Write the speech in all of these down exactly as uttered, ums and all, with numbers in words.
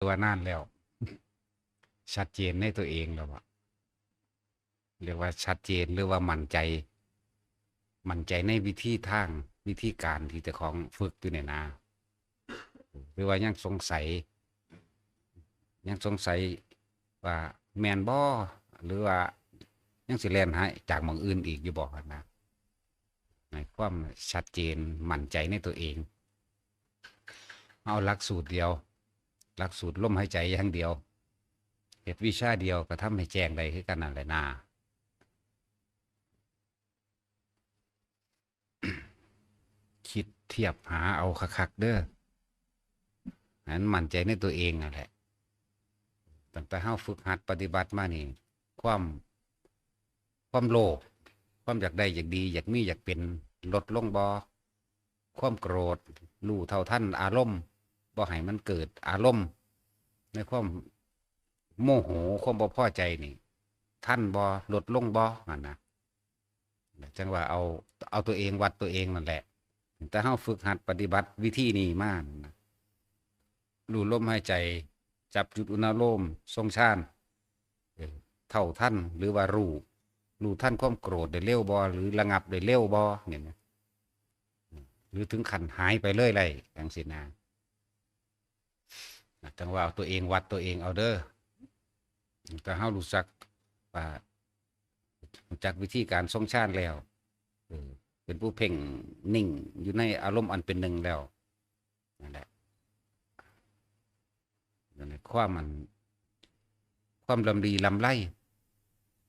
ตัวนานแล้ว ชัดเจนในตัวเองแล้วอะ เรียกว่าชัดเจนหรือว่ามั่นใจ มั่นใจในวิธีทาง วิธีการที่เจ้าของฝึกอยู่เนี่ยนะ หรือว่ายังสงสัย ยังสงสัยว่าแม่นบ่ หรือว่ายังสิแล่นหาจากหม่องอื่นอีกอยู่บ่นะ ในความชัดเจนมั่นใจในตัวเอง เอาหลักสูตรเดียว หลักสูตรลมหายใจอย่างเดียว เฮ็ดวิชาเดียวก็ทำให้แจ้งได้คือกันนั่นแหละนา คิดเทียบหาเอาคักๆเด้อ ให้มันมั่นใจในตัวเองนั่นแหละ ตั้งแต่เฮาฝึกหัดปฏิบัติมานี่ ความ ความโลภ ความอยากได้อยากดี อยากมีอยากเป็น ลดลงบ่ ความโกรธ รู้เท่าทันอารมณ์ บ่ให้มันเกิดอารมณ์ ในความโมโห ความบ่พอใจนี่ ทันบ่ ลดลงบ่ นั่นนะ จั่งว่าเอา เอาตัวเองวัดตัวเองนั่นแหละ แต่เฮาฝึกหัดปฏิบัติวิธีนี้มานะ รู้ลมหายใจ จับจุดอุณาโลม ทรงฌาน เออ เท่าทัน หรือว่ารู้ รู้ทันความโกรธได้เร็วบ่ หรือระงับได้เร็วบ่ เนี่ยนะ หรือถึงขั้นหายไปเลยได้ จั่งซี้นะ นะจั่งว่าเอาตัวเองวัดตัวเองเอาเด้อ ถ้าเฮารู้จักว่า รู้จักวิธีการทรงฌานแล้ว เออ เป็นผู้เพ่งนิ่งอยู่ในอารมณ์อันเป็นหนึ่งแล้ว นั่นแหละ นั่นแหละ ความมัน ความลำดีลำไร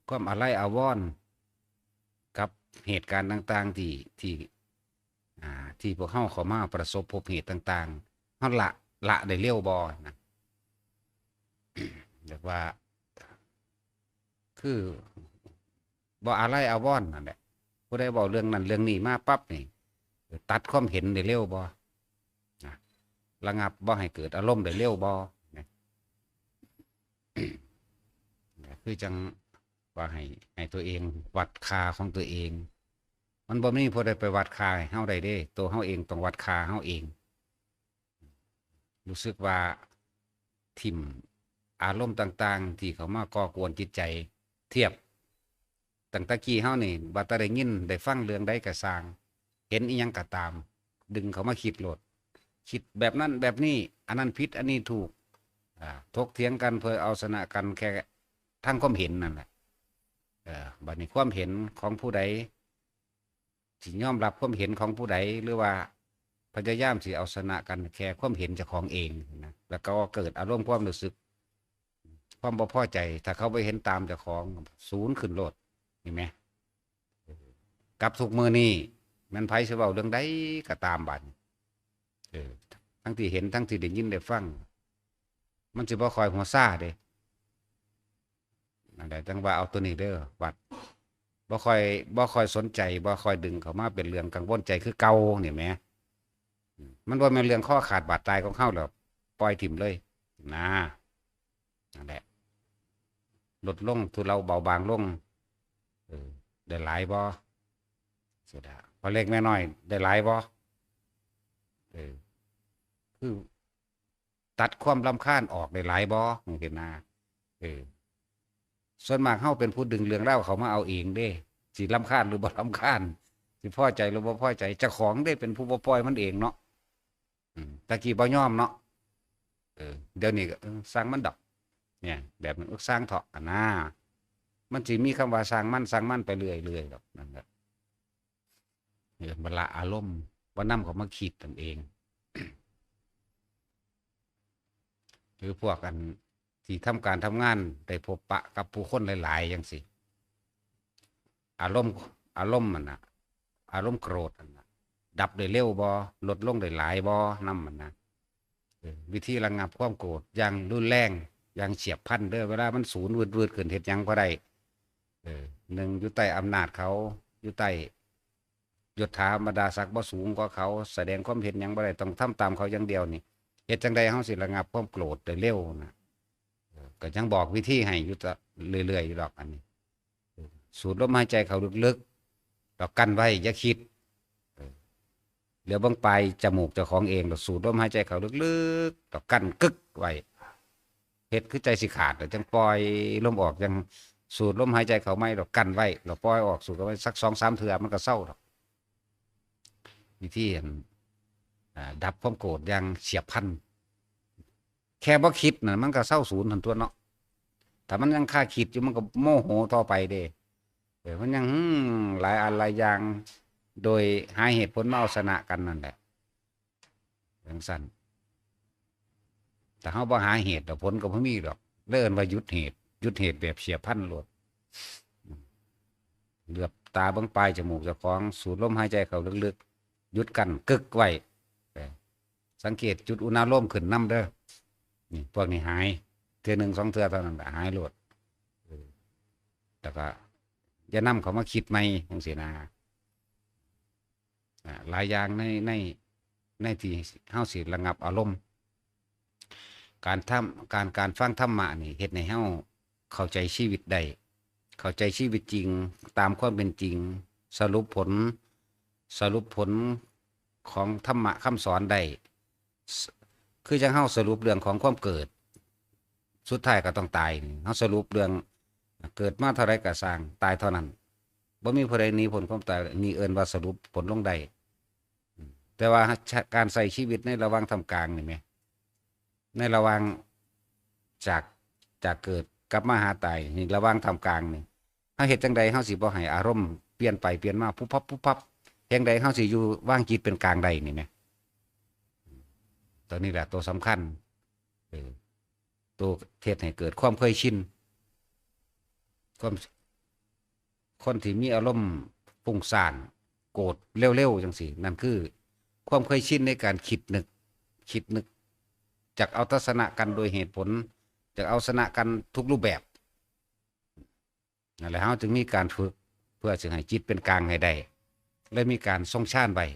ความอาลัยอาวรณ์ กับเหตุการณ์ต่างๆ ที่ ที่ อ่า ที่พวกเฮาเข้ามาประสบพบเหตุต่างๆ เฮาละ ละได้เร็วบ่นะ เรียกว่า คือ บ่อาลัยอาวรณ์นั่นแหละ ผู้ใดเว้าเรื่องนั้นเรื่องนี้มาปั๊บนี่ ตัดความเห็นได้เร็วบ่นะ ระงับบ่ให้เกิดอารมณ์ได้เร็วบ่นะ คือจั่งว่าให้ ให้ตัวเองวัดค่าของตัวเอง มันบ่มีผู้ใดไปวัดค่าให้เฮาได้เด้ ตัวเฮาเองต้องวัดค่าเฮาเอง รู้สึกว่าถิ่มอารมณ์ต่างๆ ที่เข้ามาก่อกวนจิตใจ เทียบ ตั้งแต่กี้เฮานี่ ว่าแต่ได้ยินได้ฟังเรื่องใดก็ซ่าง เห็นอิหยังก็ตาม ดึงเข้ามาคิดโลด คิดแบบนั้นแบบนี้ อันนั้นผิด อันนี้ถูก อ่า ถกเถียงกันเพื่อเอาชนะกันแค่ทางความเห็นนั่นแหละ เออ บัดนี้ความเห็นของผู้ใด สิยอมรับความเห็นของผู้ใด หรือว่าพยายามสิเอาชนะกันแค่ความเห็นเจ้าของเองนะ แล้วก็เกิดอารมณ์ความรู้สึก ความบ่พอใจ ถ้าเขาบ่เห็นตามเจ้าของ สูนขึ้นโลด เห็นไหม กับทุกมื้อนี้ แม่นไผสิเว้าเรื่องใดก็ตามบัดนี้ เออ ทั้งที่เห็น ทั้งที่ได้ยินได้ฟัง มันสิบ่ค่อยหัวซ่าเด้ นั่นแหละ จั่งว่าเอาตัวนี้เด้อ วัด บ่ค่อย บ่ค่อยสนใจ บ่ค่อยดึงเข้ามาเป็นเรื่องกังวลใจคือเก่านี่แหม อืม มันบ่แม่นเรื่องคอขาดบาดตายของเฮาแล้ว ปล่อยถิ่มเลย นะ นั่นแหละ ลดลง ทุเลาเบาบางลง เออ ได้หลายบ่ เสียดาย พ่อเล็กแม่น้อย ได้หลายบ่ เออ คือ ตัดความรำคาญออกได้หลายบ่ จั่งซี้นะ เออ ส่วนมากเฮาเป็นผู้ดึงเรื่องราวเข้ามาเอาเองเด้ สิรำคาญหรือบ่รำคาญ สิพอใจหรือบ่พอใจ เจ้าของเด้เป็นผู้บ่ปล่อยมันเองเนาะ อืม แต่กี้บ่ยอมเนาะ เออ เดี๋ยวนี้ก็ เออ ซ่างมันดอก เนี่ย แบบนั้น เออ ซ่างเถาะ อะนะ มันสิมีคำว่าซ่างมัน ซ่างมันไปเรื่อยๆดอก นั่นแหละ เออ บ่ละอารมณ์ บ่นำเข้ามาคิดนั่นเอง หรือพวกอันที่ทำการทำงาน ได้พบปะกับผู้คนหลายๆจั่งซี้ อารมณ์ อารมณ์มันน่ะ อารมณ์โกรธนั่นน่ะ ดับได้เร็วบ่ ลดลงได้หลายบ่ นำมันนะ เออ วิธีระงับความโกรธอย่างรุนแรง อย่างเฉียบพลันเด้อ เวลามันสูนวืดๆขึ้น เฮ็ดหยังบ่ได้ เออ หนึ่ง อยู่ใต้อำนาจเขา อยู่ใต้ยศถาบรรดาศักดิ์บ่สูงกว่าเขา แสดงความเห็นหยังบ่ได้ ต้องทำตามเขาอย่างเดียวนี่ เฮ็ดจั่งใดเฮาสิระงับความโกรธได้เร็วนะ เออ ก็ยังบอกวิธีให้อยู่ตะ เรื่อยๆอยู่ดอกอันนี้ เออ สูดลมหายใจเข้าลึกๆ แล้วกั้นไว้ อย่าคิด เออ เหลียวเบิ่งปลายจมูกเจ้าของเอง แล้วสูดลมหายใจเข้าลึกๆ แล้วกั้นกึกไว้ เฮ็ดคือใจสิขาด แล้วจั่งปล่อยลมออก จั่งสูดลมหายใจเข้าใหม่ แล้วกั้นไว้ แล้วปล่อยออก สูดเข้าไปสักสองสามเทื่อ มันก็เซาดอก วิธีอัน อ่า ดับความโกรธอย่างเฉียบพลัน แค่บ่คิดน่ะ มันก็เซาศูนย์หั้นตั๊วเนาะ ถ้ามันยังคาคิดอยู่ มันก็โมโหต่อไปเด้ เออ มันยัง อืม หลายอันหลายอย่าง โดยหาเหตุผลมาเอาชนะกันนั่นแหละ จั่งซั้น ถ้าเฮาบ่หาเหตุดอก ผลก็บ่มีดอก เลยเอิ้นว่าหยุดเหตุ หยุดเหตุแบบเฉียบพลันโลด เหลือบตาเบิ่งปลายจมูกเจ้าของ สูดลมหายใจเข้าลึกๆ หยุดกั้นกึกไว้ เออ สังเกตจุดอุณาโลมขึ้นนำเด้อ นี่ พวกนี้หาย เทื่อหนึ่งสองเทื่อเท่านั้นแหละ หายโลด เออ แล้วก็อย่านำเขามาคิดใหม่จั่งซี้นะ อ่า หลายอย่างใน ใน ในที่เฮาสิระงับอารมณ์ การทำ การ การฟังธรรมะนี่เฮ็ดให้เฮาเข้าใจชีวิตได้ เข้าใจชีวิตจริงตามความเป็นจริง สรุปผล สรุปผลของธรรมะคำสอนได้ คือจั่งเฮาสรุปเรื่องของความเกิด สุดท้ายก็ต้องตายนี่ เฮาสรุปเรื่องเกิดมาเท่าใดก็ซ่าง ตายเท่านั้น บ่มีผู้ใดหนีพ้นความตาย นี่เอิ้นว่าสรุปผลลงได้ แต่ว่าการใช้ชีวิตในระหว่างท่ามกลางนี่แหม ในระหว่างจาก จากเกิดกลับมาหาตายนี่ ระหว่างท่ามกลางนี่ เฮาเฮ็ดจั่งใดเฮาสิบ่ให้อารมณ์เปลี่ยนไปเปลี่ยนมา ปุ๊บปั๊บปุ๊บปั๊บ จั่งใดเฮาสิอยู่วางจิตเป็นกลางได้นี่แหม ตัวนี้แหละตัวสำคัญ เออ ตัวเฮ็ดให้เกิดความเคยชิน ความ คนที่มีอารมณ์ฟุ้งซ่าน โกรธเร็วๆจั่งซี้ นั่นคือความเคยชินในการคิดนึก คิดนึก จักเอาทัศนะกันโดยเหตุผล จักเอาชนะกันทุกรูปแบบ นั่นแหละ เฮาจึงมีการฝึกเพื่อสิให้จิตเป็นกลางให้ได้ และมีการทรงฌานไว้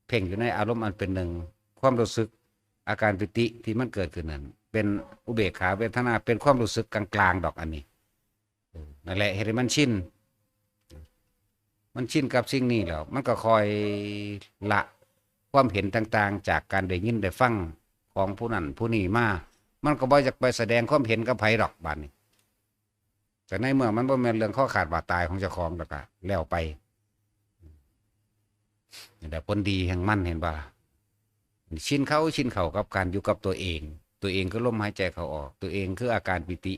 เพ่งอยู่ในอารมณ์อันเป็นหนึ่ง ความรู้สึก อาการปีติที่มันเกิดขึ้นนั้น เป็นอุเบกขาเวทนา เป็นความรู้สึกกลางๆดอกอันนี้ เออ นั่นแหละ เฮ็ดให้มันชิน มันชินกับสิ่งนี้แล้ว มันก็ค่อยละความเห็นต่างๆ จากการได้ยินได้ฟังของผู้นั้นผู้นี้มา มันก็บ่อยากไปแสดงความเห็นกับไผดอกบาดนี้ แต่ในเมื่อมันบ่แม่นเรื่องคอขาดบาดตายของเจ้าของแล้วก็แล้วไป นี่แหละผลดีแห่งมัน เห็นบ่ล่ะ ชินเข้า ชินเข้ากับการอยู่กับตัวเอง ตัวเองคือลมหายใจเข้าออก ตัวเองคืออาการปีติ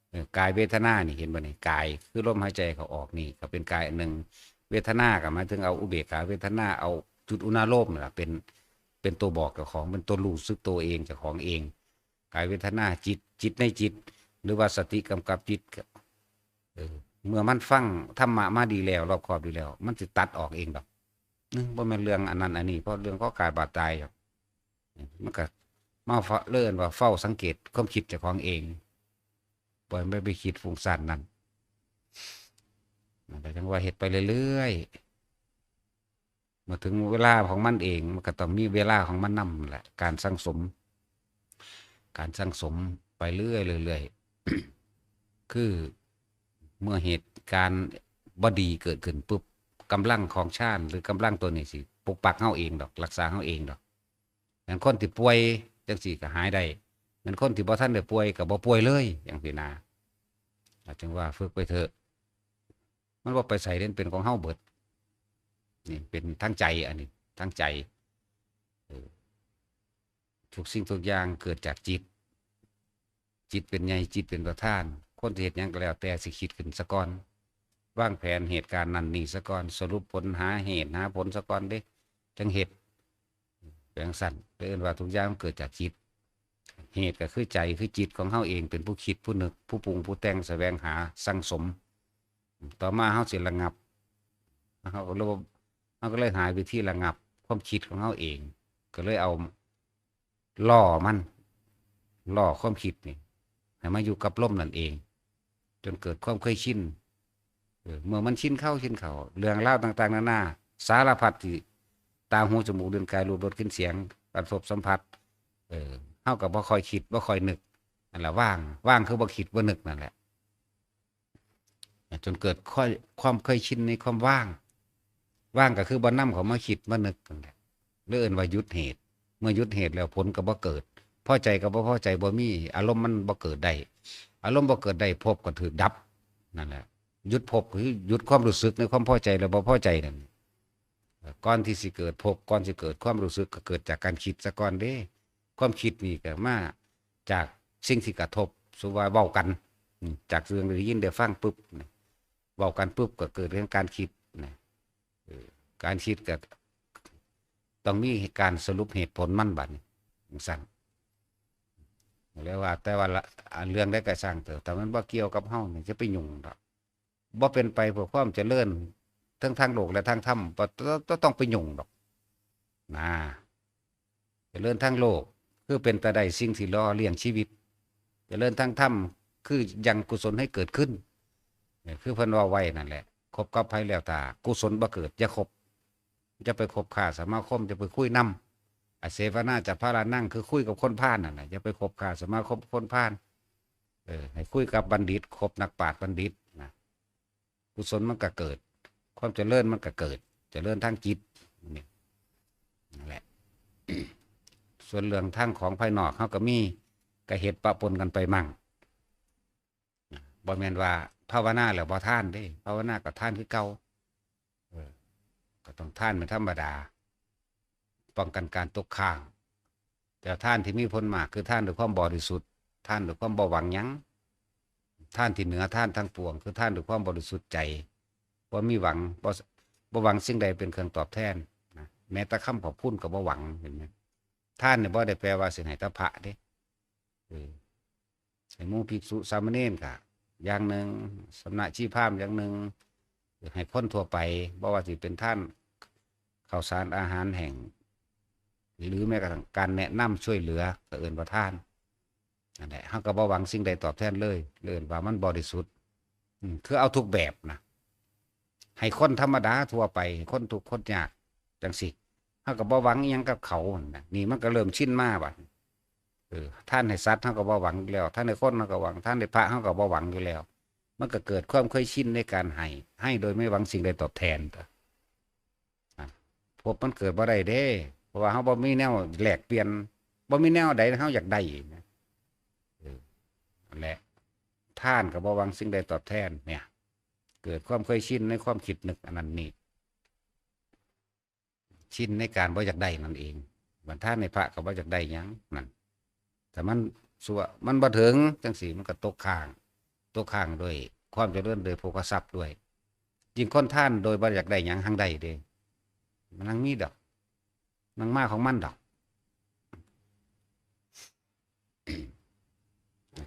เอ่อ กายเวทนานี่ เห็นบ่นี่ กายคือลมหายใจเข้าออกนี่ ก็เป็นกายอันหนึ่ง เวทนาก็หมายถึงเอาอุเบกขาเวทนา เอาจุดอุณาโลมนี่ล่ะ เป็น เป็นตัวบอกเจ้าของ เป็นตัวรู้สึกตัวเอง เจ้าของเอง กายเวทนา จิต จิตในจิต หรือว่าสติกำกับจิต เออ เมื่อมันฟังธรรมะมาดีแล้ว รอบคอบดีแล้ว มันสิตัดออกเองดอก อืม บ่แม่นเรื่องอันนั้นอันนี้ เพราะเรื่องคอขาดบาดตายดอก มันก็มาเฝ้า เอิ้นว่าเฝ้าสังเกตความคิดเจ้าของเอง ปล่อยมันไปคิดฟุ้งซ่านนั่น นั่นแหละ จั่งว่าเฮ็ดไปเรื่อยๆ เมื่อถึงเวลาของมันเอง มันก็ต้องมีเวลาของมันนำแหละ การสั่งสม การสั่งสมไปเรื่อยๆ เรื่อยๆ คือเมื่อเหตุการณ์บ่ดีเกิดขึ้นปุ๊บ กำลังของฌานหรือกำลังตัวนี้สิปกปักเฮาเองดอก รักษาเฮาเองดอก แม่นคนที่ป่วยจั่งซี้ก็หายได้ แม่นคนที่บ่ทันได้ป่วยก็บ่ป่วยเลย จั่งซี้นะ อาจจึงว่าฝึกไปเถอะ มันบ่ไปไสเด้ มันเป็นของเฮาเบิด นี่เป็นทางใจ อันนี้ทางใจ เออ ทุกสิ่งทุกอย่างเกิดจากจิต จิตเป็นใหญ่ จิตเป็นประธาน คนสิเฮ็ดหยังก็แล้วแต่ สิคิดขึ้นซะก่อน วางแผนเหตุการณ์นั่นนี่ซะก่อน สรุปผล หาเหตุหาผลซะก่อนเด้ จั่งเฮ็ด เป็นจั่งซั้น เอิ้นว่าทุกอย่างมันเกิดจากจิต เหตุก็คือใจ คือจิตของเฮาเอง เป็นผู้คิด ผู้นึก ผู้ปรุง ผู้แต่ง แสวงหา สั่งสม ต่อมาเฮาสิระงับ เฮาก็เลย เฮาก็เลยหาวิธีระงับความคิดของเฮาเอง ก็เลยเอาล่อมัน ล่อความคิดนี่ ให้มาอยู่กับลมนั่นเอง จนเกิดความเคยชิน เออ เมื่อมันชินเข้า ชินเข้า เรื่องราวต่างๆ นานา สารพัดที่ตา หู จมูก ลิ้น กาย รูป รส กลิ่น เสียง การพบสัมผัส เออ เฮาก็บ่ค่อยคิด บ่ค่อยนึก นั่นแหละ ว่าง ว่างคือบ่คิด บ่นึกนั่นแหละ จนเกิดค่อย ความเคยชินในความว่าง ว่างก็คือบ่นำเข้ามาคิดมานึกนั่นแหละ เลยเอิ้นว่าหยุดเหตุ เมื่อหยุดเหตุแล้วผลก็บ่เกิด พอใจกับบ่พอใจบ่มี อารมณ์มันบ่เกิดได้ อารมณ์บ่เกิดได้ ภพก็ถูกดับ นั่นแหละ หยุดภพคือหยุดความรู้สึกในความพอใจและบ่พอใจนั่น ก่อนที่สิเกิดภพ ก่อนสิเกิดความรู้สึก ก็เกิดจากการคิดซะก่อนเด้ ความคิดนี่ก็มาจากสิ่งที่กระทบ สมมุติว่าเว้ากัน อืม จากเรื่องได้ยินได้ฟังปุ๊บนะ เว้ากันปุ๊บก็เกิดเรื่องการคิดนะ เออ การคิดก็ต้องมีการสรุปเหตุผลมันบัดนี้ จั่งซั้น แล้วว่า แต่ว่าละ อันเรื่องใดก็ช่างเถอะ ถ้ามันบ่เกี่ยวกับเฮานี่ จะไปยุ่งดอก บ่เป็นไปเพื่อความเจริญ ทั้งทางโลกและทางธรรม บ่ บ่ บ่ต้องไปยุ่งดอก นะ เจริญทางโลก คือเป็นตาได้สิ่งที่หล่อเลี้ยงชีวิต เจริญทางธรรม คือยังกุศลให้เกิดขึ้น เนี่ย คือเพิ่นว่าไว้นั่นแหละ คบกับไผแล้วถ้ากุศลบ่เกิด อย่าคบ อย่าไปคบค้าสมาคม อย่าไปคุยนำ อเสวนาจะพาลานัง คือคุยกับคนพาลนั่นน่ะ อย่าไปคบค้าสมาคมคนพาล เออ ให้คุยกับบัณฑิต คบนักปราชญ์บัณฑิตนะ กุศลมันก็เกิด ความเจริญมันก็เกิด เจริญทางจิต นี่ นั่นแหละ ส่วนเรื่องทางของภายนอก เฮาก็มี ก็เฮ็ดปะปนกันไปมั่ง บ่แม่นว่าภาวนาแล้วบ่ทานเด้ ภาวนาก็ทานคือเก่า เออ ก็ต้องทานเป็นธรรมดา ป้องกันการตกค้าง แต่ทานที่มีผลมากคือทานด้วยความบริสุทธิ์ ทานด้วยความบ่หวังหยัง ทานที่เหนือทานทั้งปวง คือทานด้วยความบริสุทธิ์ใจ บ่มีหวัง บ่ บ่หวังสิ่งใดเป็นเครื่องตอบแทนนะ แม้แต่คำขอบคุณก็บ่หวัง เห็นไหม ทานเนี่ยบ่ได้แปลว่าสิให้แต่พระเด้ เออ ให้หมู่ภิกษุสามเณรก็อย่างหนึ่ง สมณะชีพราหมณ์อย่างหนึ่ง ให้คนทั่วไป บ่ว่าสิเป็นทานข้าวสารอาหารแห้ง หรือแม้กระทั่งการแนะนำช่วยเหลือ ก็เอิ้นว่าทาน นั่นแหละ เฮาก็บ่หวังสิ่งใดตอบแทนเลย เอิ้นว่ามันบริสุทธิ์ อืม คือเอาทุกแบบนะ ให้คนธรรมดาทั่วไป ให้คนทุกข์คนยาก จั่งซี้ เฮาก็บ่หวังอิหยังกับเขาหั่นนะ นี่มันก็เริ่มชินมาบัด เออ ทานให้สัตว์เฮาก็บ่หวังอยู่แล้ว ทานให้คนเฮาก็หวัง ทานให้พระเฮาก็บ่หวังอยู่แล้ว มันก็เกิดความเคยชินในการให้ ให้โดยไม่หวังสิ่งใดตอบแทน อ่ะ ภพมันเกิดบ่ได้เด้ เพราะว่าเฮาบ่มีแนวแลกเปลี่ยน บ่มีแนวใดเฮาอยากได้นะ เออ นั่นแหละ ทานก็บ่หวังสิ่งใดตอบแทน เนี่ย เกิดความเคยชินในความคิดนึกอันนั้นนี่ ชินในการบ่อยากได้นั่นเอง บัดทานให้พระก็บ่อยากได้หยังนั่น แต่มันซั่ว มันบ่ถึงจั่งซี้ มันก็ตกค้าง ตกค้างด้วยความเจริญโดยโภคทรัพย์ด้วย ยิ่งคนทานโดยบ่อยากได้หยังหังได้เด้ มันหังมีดอก มันมาของมันดอก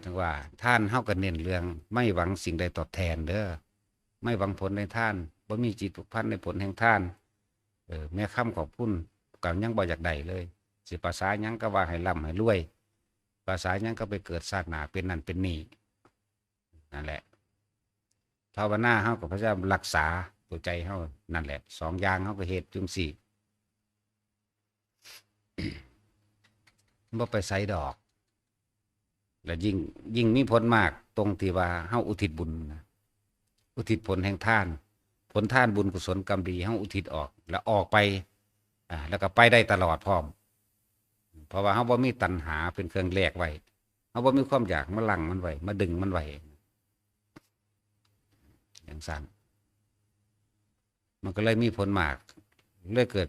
จั่งว่าทานเฮาก็เน้นเรื่องไม่หวังสิ่งใดตอบแทนเด้อ ไม่หวังผลในทาน บ่มีจิตผูกพันในผลแห่งทาน เออ แม้คำขอบคุณก็ยังบ่อยากได้เลย สิภาษาหยังก็ว่าให้ร่ำให้รวย ภาษาหยังก็ไปเกิดชาติหน้าเป็นนั่นเป็นนี่ นั่นแหละ ภาวนาเฮาก็พยายามรักษาตัวใจเฮานั่นแหละ สองอย่างเฮาก็เฮ็ดจั่งซี้ บ่ไปไสดอก และยิ่ง ยิ่งมีผลมากตรงที่ว่าเฮาอุทิศบุญนะ อุทิศผลแห่งทาน ผลทานบุญกุศลกรรมดีเฮาอุทิศออก แล้วออกไป อ่า แล้วก็ไปได้ตลอดพร้อม เพราะว่าเฮาบ่มีตัณหาเป็นเครื่องแลกไว้ เฮาบ่มีความอยากมาลังมันไว้ มาดึงมันไว้ จั่งซั้น มันก็เลยมีผลมาก เลยเกิด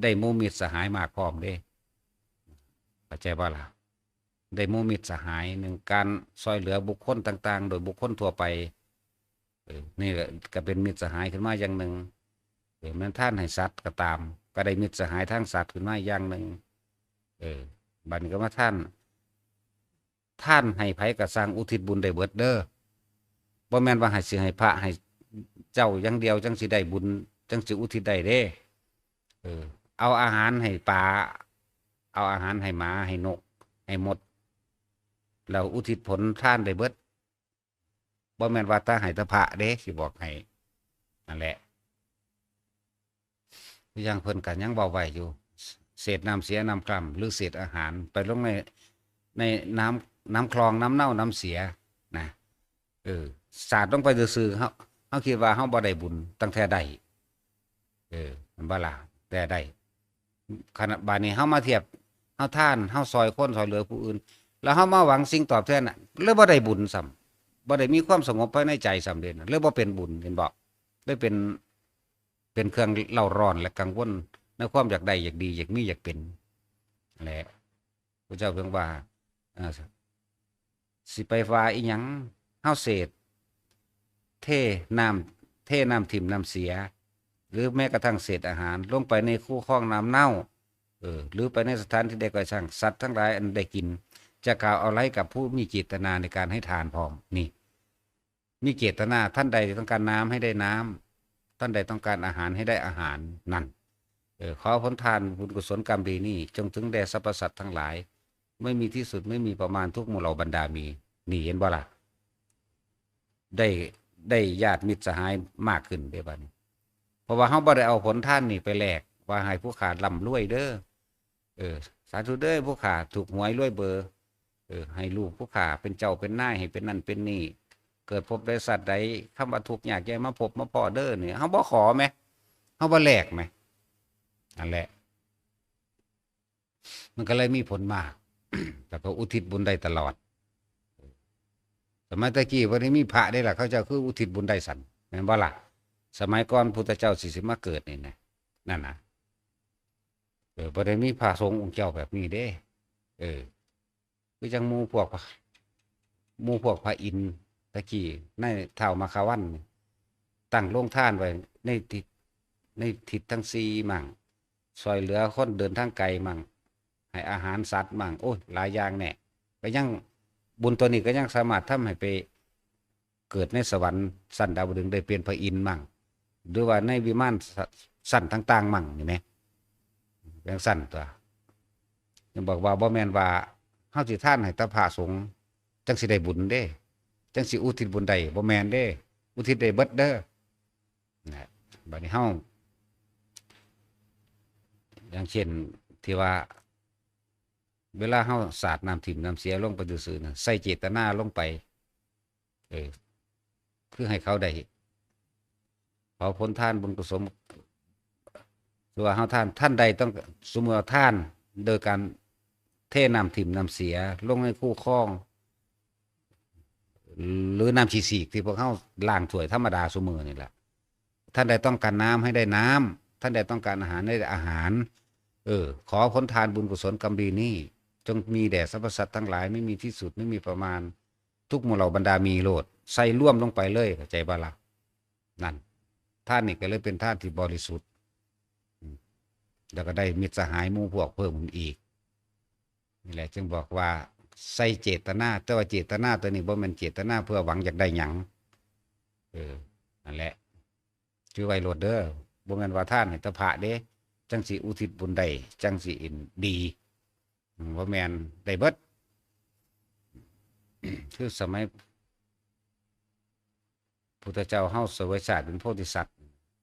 ได้หมู่มิตรสหายมากพร้อมเด้ เข้าใจบ่ล่ะ ได้หมู่มิตรสหาย หนึ่ง การช่วยเหลือบุคคลต่างๆ โดยบุคคลทั่วไป เออ นี่แหละก็เป็นมิตรสหายขึ้นมาอย่างหนึ่ง เออ แม้นทานให้สัตว์ก็ตาม ก็ได้มิตรสหายทางสัตว์ขึ้นมาอย่างหนึ่ง เออ บัดนี้ก็มาทาน ทานให้ไผก็ซ่างอุทิศบุญได้เบิดเด้อ บ่แม่นว่าให้สิให้พระให้เจ้าอย่างเดียวจั่งสิได้บุญ จั่งสิอุทิศได้เด้ เออ เอาอาหารให้ปลา เอาอาหารให้หมา ให้นก ให้มด แล้วอุทิศผลทานได้เบิด บ่แม่นว่าแต่ให้แต่พระเด้ สิบอกให้ นั่นแหละ อย่างเพิ่นก็ยังเว้าไว้อยู่ เศษน้ำเสียน้ำคร่ำ หรือเศษอาหารไปลงใน ในน้ำ น้ำคลองน้ำเน่าน้ำเสียนะ เออ สาดลงไปซื่อๆ เฮา เฮาคิดว่าเฮาบ่ได้บุญ ตั้งแท้ได้ เออ แม่นบ่ล่ะ แต่ได้ ขนาดบาดนี้เฮามาเทียบ เฮาทาน เฮาซอยคนซอยเหลือผู้อื่น แล้วเฮามาหวังสิ่งตอบแทนน่ะ เลยบ่ได้บุญซ้ำ บ่ได้มีความสงบภายในใจซ้ำเด้ เลยบ่เป็นบุญ เห็นบ่ เลยเป็น เป็นเครื่องเร้าร้อนและกังวลในความอยากได้ อยากดี อยากมี อยากเป็น นั่นแหละ พระเจ้าเพิ่งว่า เอ่อ สิไปว่าอีหยัง เฮาเศษ เทน้ำ เทน้ำถิ่มน้ำเสีย หรือแม้กระทั่งเศษอาหาร ลงไปในคูคลองน้ำเน่า เออ หรือไปในสถานที่ใดก็ช่าง สัตว์ทั้งหลายอันได้กิน จะกล่าวเอาไร้กับผู้มีเจตนาในการให้ทานพร้อม นี่ มีเจตนา ท่านใดต้องการน้ำให้ได้น้ำ ท่านใดต้องการอาหารให้ได้อาหาร นั่น เออ ขอผลทานบุญกุศลกรรมดีนี้ จงถึงแด่สรรพสัตว์ทั้งหลาย ไม่มีที่สุด ไม่มีประมาณ ทุกหมู่เหล่าบรรดามี นี่เห็นบ่ล่ะ ได้ ได้ญาติมิตรสหายมากขึ้นเด้บัดนี้ เพราะว่าเฮาบ่ได้เอาผลทานนี่ไปแลกว่าให้ผู้ข้าร่ำรวยเด้อ เออ สาธุเด้อ ผู้ข้าถูกหวยรวยเบอร์ เออ ให้ลูกผู้ข้าเป็นเจ้าเป็นนาย ให้เป็นนั่นเป็นนี่ เกิดภพใดชาติใด คำว่าทุกข์ยากอย่ามาพบมาพ้อเด้อเนี่ย เฮาบ่ขอแหม เฮาบ่แลกแหม นั่นแหละ มันก็เลยมีผลมาก แล้วก็อุทิศบุญได้ตลอด สมัยตะกี้บ่ได้มีพระเด้ล่ะ เขาเจ้าคืออุทิศบุญได้สั่น แม่นบ่ล่ะ สมัยก่อนพุทธเจ้าสิ สิมาเกิดนี่นะ นั่นนะ เออ บ่ได้มีพระสงฆ์องค์เจ้าแบบนี้เด้ เออ คือจั่งหมู่พวกพระ หมู่พวกพระอินทร์ตะกี้ ในท้าวมัคควัลย์นี่ ตั้งโรงทานไว้ในทิศ ในทิศทั้งสี่มั่ง ซอยเหลือคนเดินทางไกลมั่ง ให้อาหารสัตว์มั่ง โอ้ย หลายอย่างแน่ ก็ยัง บุญตัวนี้ก็ยังสามารถทำให้ไปเกิดในสวรรค์ชั้นดาวดึงส์ ได้เป็นพระอินทร์มั่ง หรือว่าในวิมานส-, ชั้นต่างๆ มั่ง นี่แหม จั่งซั้นตั๊ว ยังบอกว่าบ่แม่นว่าเฮาสิทานให้แต่พระสงฆ์จั่งสิได้บุญเด้ จั่งสิอุทิศบุญได้ บ่แม่นเด้ อุทิศได้เบิดเด้อ นะ บัดนี้เฮา อย่างเช่นที่ว่า เวลาเฮาสาดน้ำถิ่มน้ำเสียลงไปซื่อๆน่ะ ใส่เจตนาลงไป เออ คือให้เขาได้ ขอผลทานบุญกุศล คือว่าเฮาทาน ท่านใดต้อง สมมุติว่าทานโดยการเทน้ำถิ่มน้ำเสียลงในคูคลอง หรือน้ำขี้สีกที่พวกเฮาล้างถ้วยธรรมดาซุมื้อนี่แหละ ท่านใดต้องการน้ำให้ได้น้ำ ท่านใดต้องการอาหารให้ได้อาหาร เออ ขอผลทานบุญกุศลกรรมดีนี้ จงมีแด่สรรพสัตว์ทั้งหลาย ไม่มีที่สุด ไม่มีประมาณ ทุกหมู่เหล่าบรรดามีโลด ใส่รวมลงไปเลย เข้าใจบ่ล่ะ นั่น ทานนี่ก็เลยเป็นทานที่บริสุทธิ์ อืม แล้วก็ได้มิตรสหายหมู่พวกเพิ่มขึ้นอีก นี่แหละจึงบอกว่าใส่เจตนา แต่ว่าเจตนาตัวนี้บ่แม่นเจตนาเพื่อหวังอยากได้หยัง เออ นั่นแหละ ถือไว้โลดเด้อ บ่แม่นว่าทานให้แต่พระเด้ จั่งสิอุทิศบุญได้ จั่งสิอินดี อืม บ่แม่น ได้เบิด คือสมัยพุทธเจ้าเฮาเสวยชาติเป็นโพธิสัตว์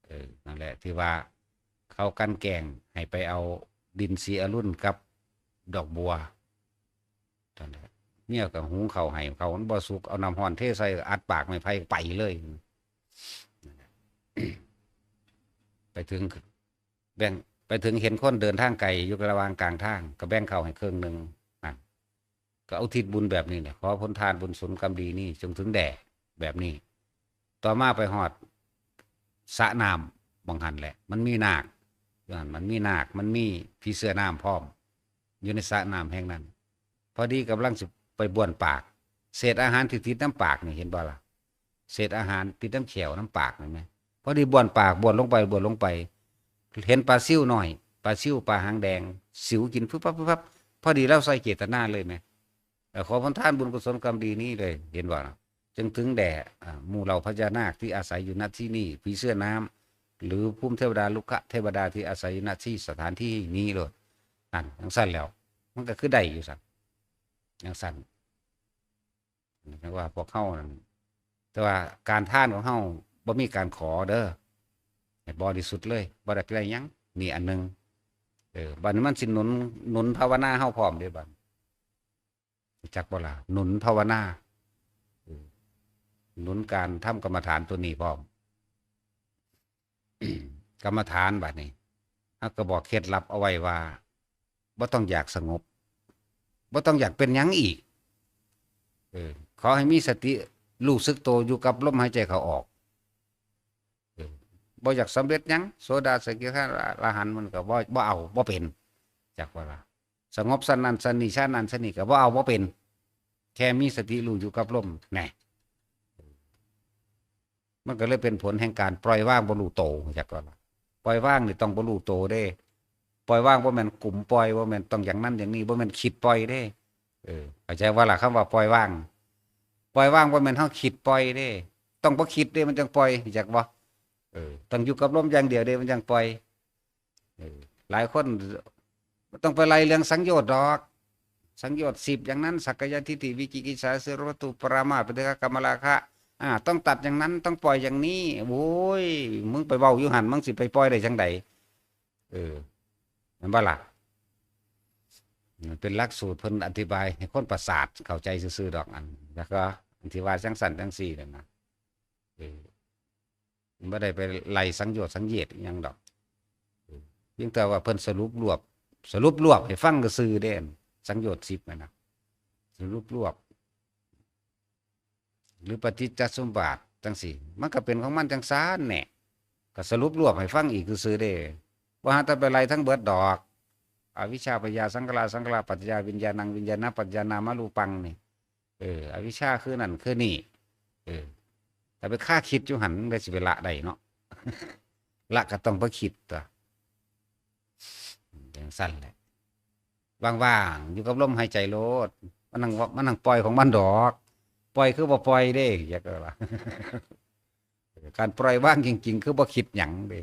เออ นั่นแหละ ที่ว่าเขากลั่นแกล้งให้ไปเอาดินสีอรุณกับดอกบัว นั่นแหละ เมียก็หุงข้าวให้ ข้าวมันบ่สุก เอาน้ำร้อนเทใส่ อัดปากไม้ไผ่ไปเลย ไปถึง แบ่ง ไปถึงเห็นคนเดินทางไกลอยู่ระหว่างกลางทาง ก็แบ่งข้าวให้ครึ่งหนึ่ง นั่น ก็อุทิศบุญแบบนี้แหละ ขอผลทานบุญกุศลกรรมดีนี้จงถึงแด่ แบบนี้ ต่อมาไปฮอดสระน้ำหม่องหั้นแหละ มันมีนาค อยู่หั้นมันมีนาค มันมีผีเสื้อน้ำพร้อม อยู่ในสระน้ำแห่งนั้น พอดีกำลังสิไปบ้วนปาก เศษอาหารที่ติดนำปากนี่ เห็นบ่ล่ะ เศษอาหารติดนำแข้วนำปากนี่แหม พอดีบ้วนปาก บ้วนลงไป บ้วนลงไป เห็นปลาซิวน้อย ปลาซิว ปลาหางแดง สิวกินฟึบฟับฟึบฟับ พอดีลาวใส่เจตนาเลยแหม เอ่อ ขอผลทานบุญกุศลกรรมดีนี้เลย เห็นบ่ล่ะ จึงถึงแด่ อ่า หมู่เหล่าพญานาคที่อาศัยอยู่ ณ ที่นี่ ผีเสื้อน้ำ หรือภูมิเทวดา รุกขเทวดาที่อาศัยอยู่ ณ ที่สถานที่นี้โลด นั่น จั่งซั้นแล้ว มันก็คือได้อยู่ซั้น จั่งซั้น เรียกว่าพวกเฮานั่น แต่ว่าการทานของเฮาบ่มีการขอเด้อ ให้บริสุทธิ์เลย บ่ได้ได้หยัง นี่อันหนึ่ง เออ บัดนี้มันสิหนุน หนุนภาวนาเฮาพร้อมเด้บัด รู้จักบ่ล่ะ หนุนภาวนา เออ หนุนการทำกรรมฐานตัวนี้พร้อม กรรมฐานบัดนี้ เฮาก็บอกเคล็ดลับเอาไว้ว่า บ่ต้องอยากสงบ บ่ต้องอยากเป็นหยังอีก เออ ขอให้มีสติรู้สึกตัวอยู่กับลมหายใจเข้าออก เออ บ่อยากสำเร็จหยัง โสดา สกิทาคา อรหันต์มันก็บ่ บ่เอา บ่เป็น จักว่าล่ะ สงบชั้นนั้นชั้นนี้ ชั้นนั้นชั้นนี้ก็บ่เอา บ่เป็น แค่มีสติรู้อยู่กับลม แน่ มันก็เลยเป็นผลแห่งการปล่อยวางบ่รู้โต จักว่าล่ะ ปล่อยวางนี่ต้องบ่รู้โตเด้ ปล่อยวางบ่แม่นกุมปล่อย บ่แม่นต้องอย่างนั้นอย่างนี้ บ่แม่นคิดปล่อยเด้ เออ เข้าใจว่าล่ะ คำว่าปล่อยวาง ปล่อยวางบ่แม่นเฮาคิดปล่อยเด้ ต้องบ่คิดเด้ มันจังปล่อย จักบ่ เออ ต้องอยู่กับลมอย่างเดียวเด้ มันจังปล่อย เออ หลายคนบ่ต้องไปไล่เรื่องสังโยชน์ดอก สังโยชน์สิบอย่างนั้น สักกายทิฏฐิ วิจิกิจฉา สีลัพพตรูป ปรามาส ปฏิฆะ กามราคะ อ่า ต้องตัดอย่างนั้น ต้องปล่อยอย่างนี้ โอ้ย มึงไปเว้าอยู่หั่น มึงสิไปปล่อยได้จังใด เออ แม่นบ่ล่ะ มันเป็นหลักสูตรเพิ่นอธิบายให้คนประสาทเข้าใจซื่อๆดอก อัน แล้วก็อันที่ว่าจังซั่นจังซี่นั่นนะ เออ มันบ่ได้ไปไล่สังโยชน์สังเยชอิหยังดอก เออ เพียงแต่ว่าเพิ่นสรุปรวบ สรุปรวบให้ฟังซื่อๆเด้ สังโยชน์สิบนั่นนะ สรุปรวบ หรือปฏิจจสมุปบาทจังซี่ มันก็เป็นของมันจังซั่นแหน่ ก็สรุปรวบให้ฟังอีกซื่อๆเด้ บ่หาแต่ไปไล่ทั้งเบิดดอก อวิชชา ปัจจยาสังขารา สังขาราปัจจยาวิญญาณัง วิญญาณปัจจยานามรูปังนี่ เออ อวิชชาคือนั่นคือนี่ เออ แต่ไปคาคิดอยู่หั่น มันก็สิไปละได้เนาะ ละก็ต้องบ่คิดตั๊ว จังซั่นแหละ ว่างๆ อยู่กับลมหายใจโลด มันนั่ง มันนั่งปล่อยของมันดอก ปล่อยคือบ่ปล่อยเด้ อยากว่า การปล่อยวางจริงๆ คือบ่คิดหยังเด้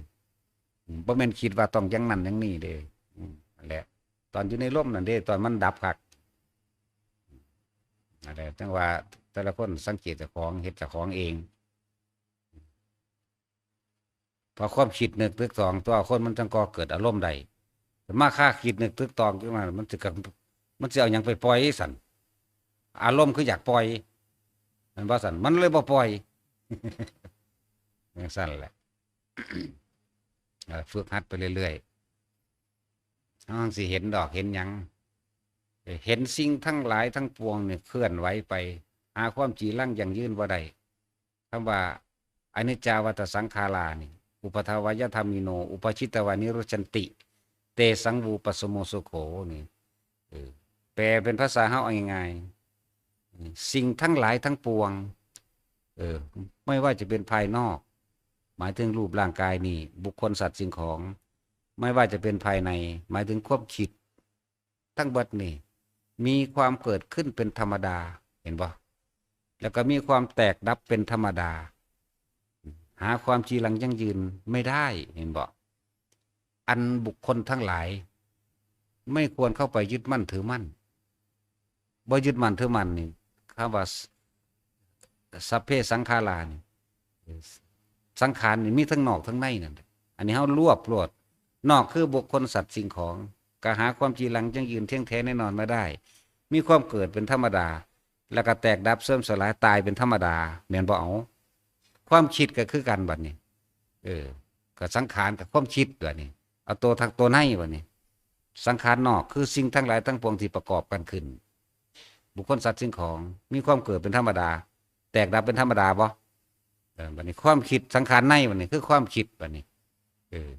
อืม บ่แม่นคิดว่าต้องอย่างนั้นอย่างนี้เด้ อืม นั่นแหละ ตอนอยู่ในลมนั่นเด้ ตอนมันดับคัก นั่นแหละ จังว่าแต่ละคนสังเกตเจ้าของ เฮ็ดเจ้าของเอง พอความคิดนึกตึกตอง ตัวคนมันจังก่อเกิดอารมณ์ได้ แต่มาคาคิดนึกตึกตองขึ้นมา มันสิกะ มันสิเอาหยังไปปล่อยซั่น อารมณ์คืออยากปล่อย แม่นบ่ซั่น มันเลยบ่ปล่อย จังซั่นแหละ เอ่อ ฝึกหัดไปเรื่อยๆ เฮาสิเห็นดอกเห็นหยัง เห็นสิ่งทั้งหลายทั้งปวงเนี่ยเคลื่อนไหวไป หาความจีรังยั่งยืนบ่ได้ คำว่า อนิจจาวัฏฏะสังขารานี่ อุปทวายธรรมิโน อุปาชิตวานิรุจจันติ เตสัง วิปปะสสโมสุโข นี่ เออ แปลเป็นภาษาเฮาเอาง่ายๆ สิ่งทั้งหลายทั้งปวง เออ ไม่ว่าจะเป็นภายนอก หมายถึงรูปร่างกายนี่ บุคคลสัตว์สิ่งของ ไม่ว่าจะเป็นภายใน หมายถึงความคิด ทั้งเบิดนี่ มีความเกิดขึ้นเป็นธรรมดา เห็นบ่ แล้วก็มีความแตกดับเป็นธรรมดา หาความจีรังยั่งยืนไม่ได้ เห็นบ่ อันบุคคลทั้งหลาย ไม่ควรเข้าไปยึดมั่นถือมั่น บ่ยึดมั่นถือมั่นนี่ คำว่า สัพเพสังขารานี่ สังขารนี่มีทั้งนอกทั้งในนั่นแหละ อันนี้เฮารวบโลด นอกคือบุคคลสัตว์สิ่งของ ก็หาความจีรังยั่งยืนเที่ยงแท้แน่นอนไม่ได้ มีความเกิดเป็นธรรมดา แล้วก็แตกดับเสื่อมสลายตายเป็นธรรมดา แม่นบ่ เอา ความคิดก็คือกันบัดนี้ เออ ก็สังขารกับความคิดบัดนี้ เอาตัวทางตัวในบัดนี้ สังขารนอกคือสิ่งทั้งหลายทั้งปวงที่ประกอบกันขึ้น บุคคลสัตว์สิ่งของ มีความเกิดเป็นธรรมดา แตกดับเป็นธรรมดาบ่ เออ บัดนี้ความคิดสังขารในบัดนี้คือความคิดบัดนี้ เออ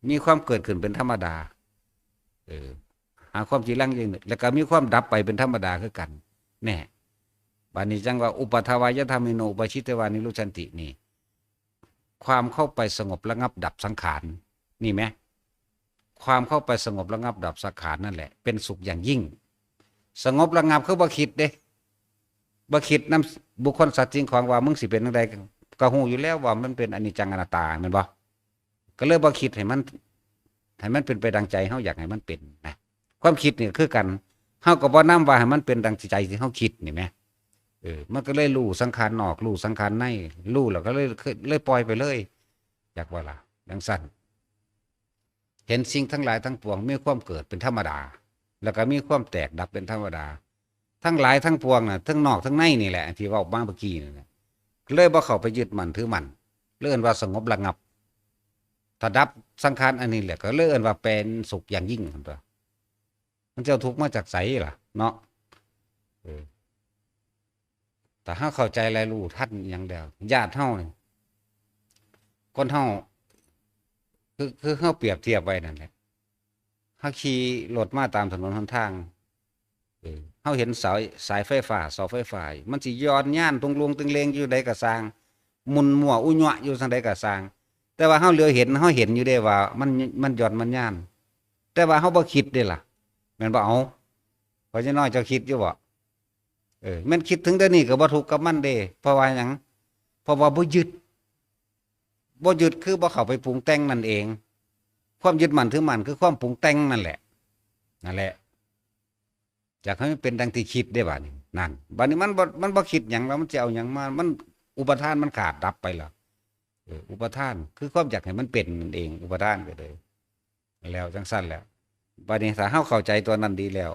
มีความเกิดขึ้นเป็นธรรมดา เออ หาความจีรังยั่งยืน แล้วก็มีความดับไปเป็นธรรมดาคือกัน แน่ บัดนี้จังว่า อุปทวายธรรมิโน อุปาชิตวานิรุจจันติ นี่ ความเข้าไปสงบระงับดับสังขาร นี่แหม ความเข้าไปสงบระงับดับสังขารนั่นแหละ เป็นสุขอย่างยิ่ง สงบระงับคือบ่คิดเด้ บ่คิดนำบุคคลสัตว์สิ่งของว่ามึงสิเป็นจั่งใด ก็ฮู้อยู่แล้วว่ามันเป็นอนิจจังอนัตตา แม่นบ่ ก็เลยบ่คิดให้มัน ให้มันเป็นไปดังใจเฮาอยากให้มันเป็นนะ ความคิดนี่ก็คือกัน เฮาก็บ่นำว่าให้มันเป็นดังใจที่เฮาคิดนี่แหม เออ มันก็เลยรู้สังขารนอก รู้สังขารใน รู้แล้วก็เลย เลยปล่อยไปเลย อยากว่าล่ะ จังซั่น เห็นสิ่งทั้งหลายทั้งปวงมีความเกิดเป็นธรรมดา แล้วก็มีความแตกดับเป็นธรรมดา ทั้งหลายทั้งปวงน่ะ ทั้งนอกทั้งในนี่แหละ ที่เว้ามาเมื่อกี้นั่นแหละ เลยบ่เข้าไปยึดมั่นถือมั่น เลยเอิ้นว่าสงบระงับ ถ้าดับสังขารอันนี้แหละ ก็เลยเอิ้นว่าเป็นสุขอย่างยิ่ง ซั่นตั๊ว มันจะเอาทุกข์มาจากไสล่ะ เนาะ อ ถ้าเฮาเข้าใจและรู้ทันอิหยังแล้ว ญาติเฮานี่ คนเฮา คือ คือเฮาเปรียบเทียบไว้นั่นแหละ เฮาขี่รถมาตามถนนหนทาง เออ เฮาเห็นสาย สายไฟฟ้า เสาไฟฟ้าอยู่ มันสิหย่อนยานตุงลุงตึงเลงอยู่ใดก็ซ่าง หมุนมั่วอุญะอยู่จั่งใดก็ซ่าง แต่ว่าเฮาเหลียวเห็น เฮาเห็นอยู่เด้ว่ามัน มันหย่อนมันยาน แต่ว่าเฮาบ่คิดเด้ล่ะ แม่นบ่ เอ้า พ่อใหญ่น้อยเจ้าคิดอยู่บ่ เออ แม่นคิดถึงเดี๋ยวนี้ก็บ่ทุกข์กับมันเด้ เพราะว่าหยัง เพราะว่าบ่ยึด บ่ยึดคือบ่เข้าไปปรุงแต่งนั่นเอง ความยึดมั่นถือมั่นคือความปรุงแต่งนั่นแหละ นั่นแหละ อยากให้มันเป็นดังที่คิดได้บาดนี้ นั่น บาดนี้มันบ่ มันบ่คิดหยังแล้ว มันสิเอาหยังมา มันอุปาทานมันขาดดับไปแล้ว เออ อุปาทานคือความอยากให้มันเป็นนั่นเอง อุปาทานก็เลย แล้วจั่งซั่นแหละ บาดนี้ถ้าเฮาเข้าใจตัวนั้นดีแล้ว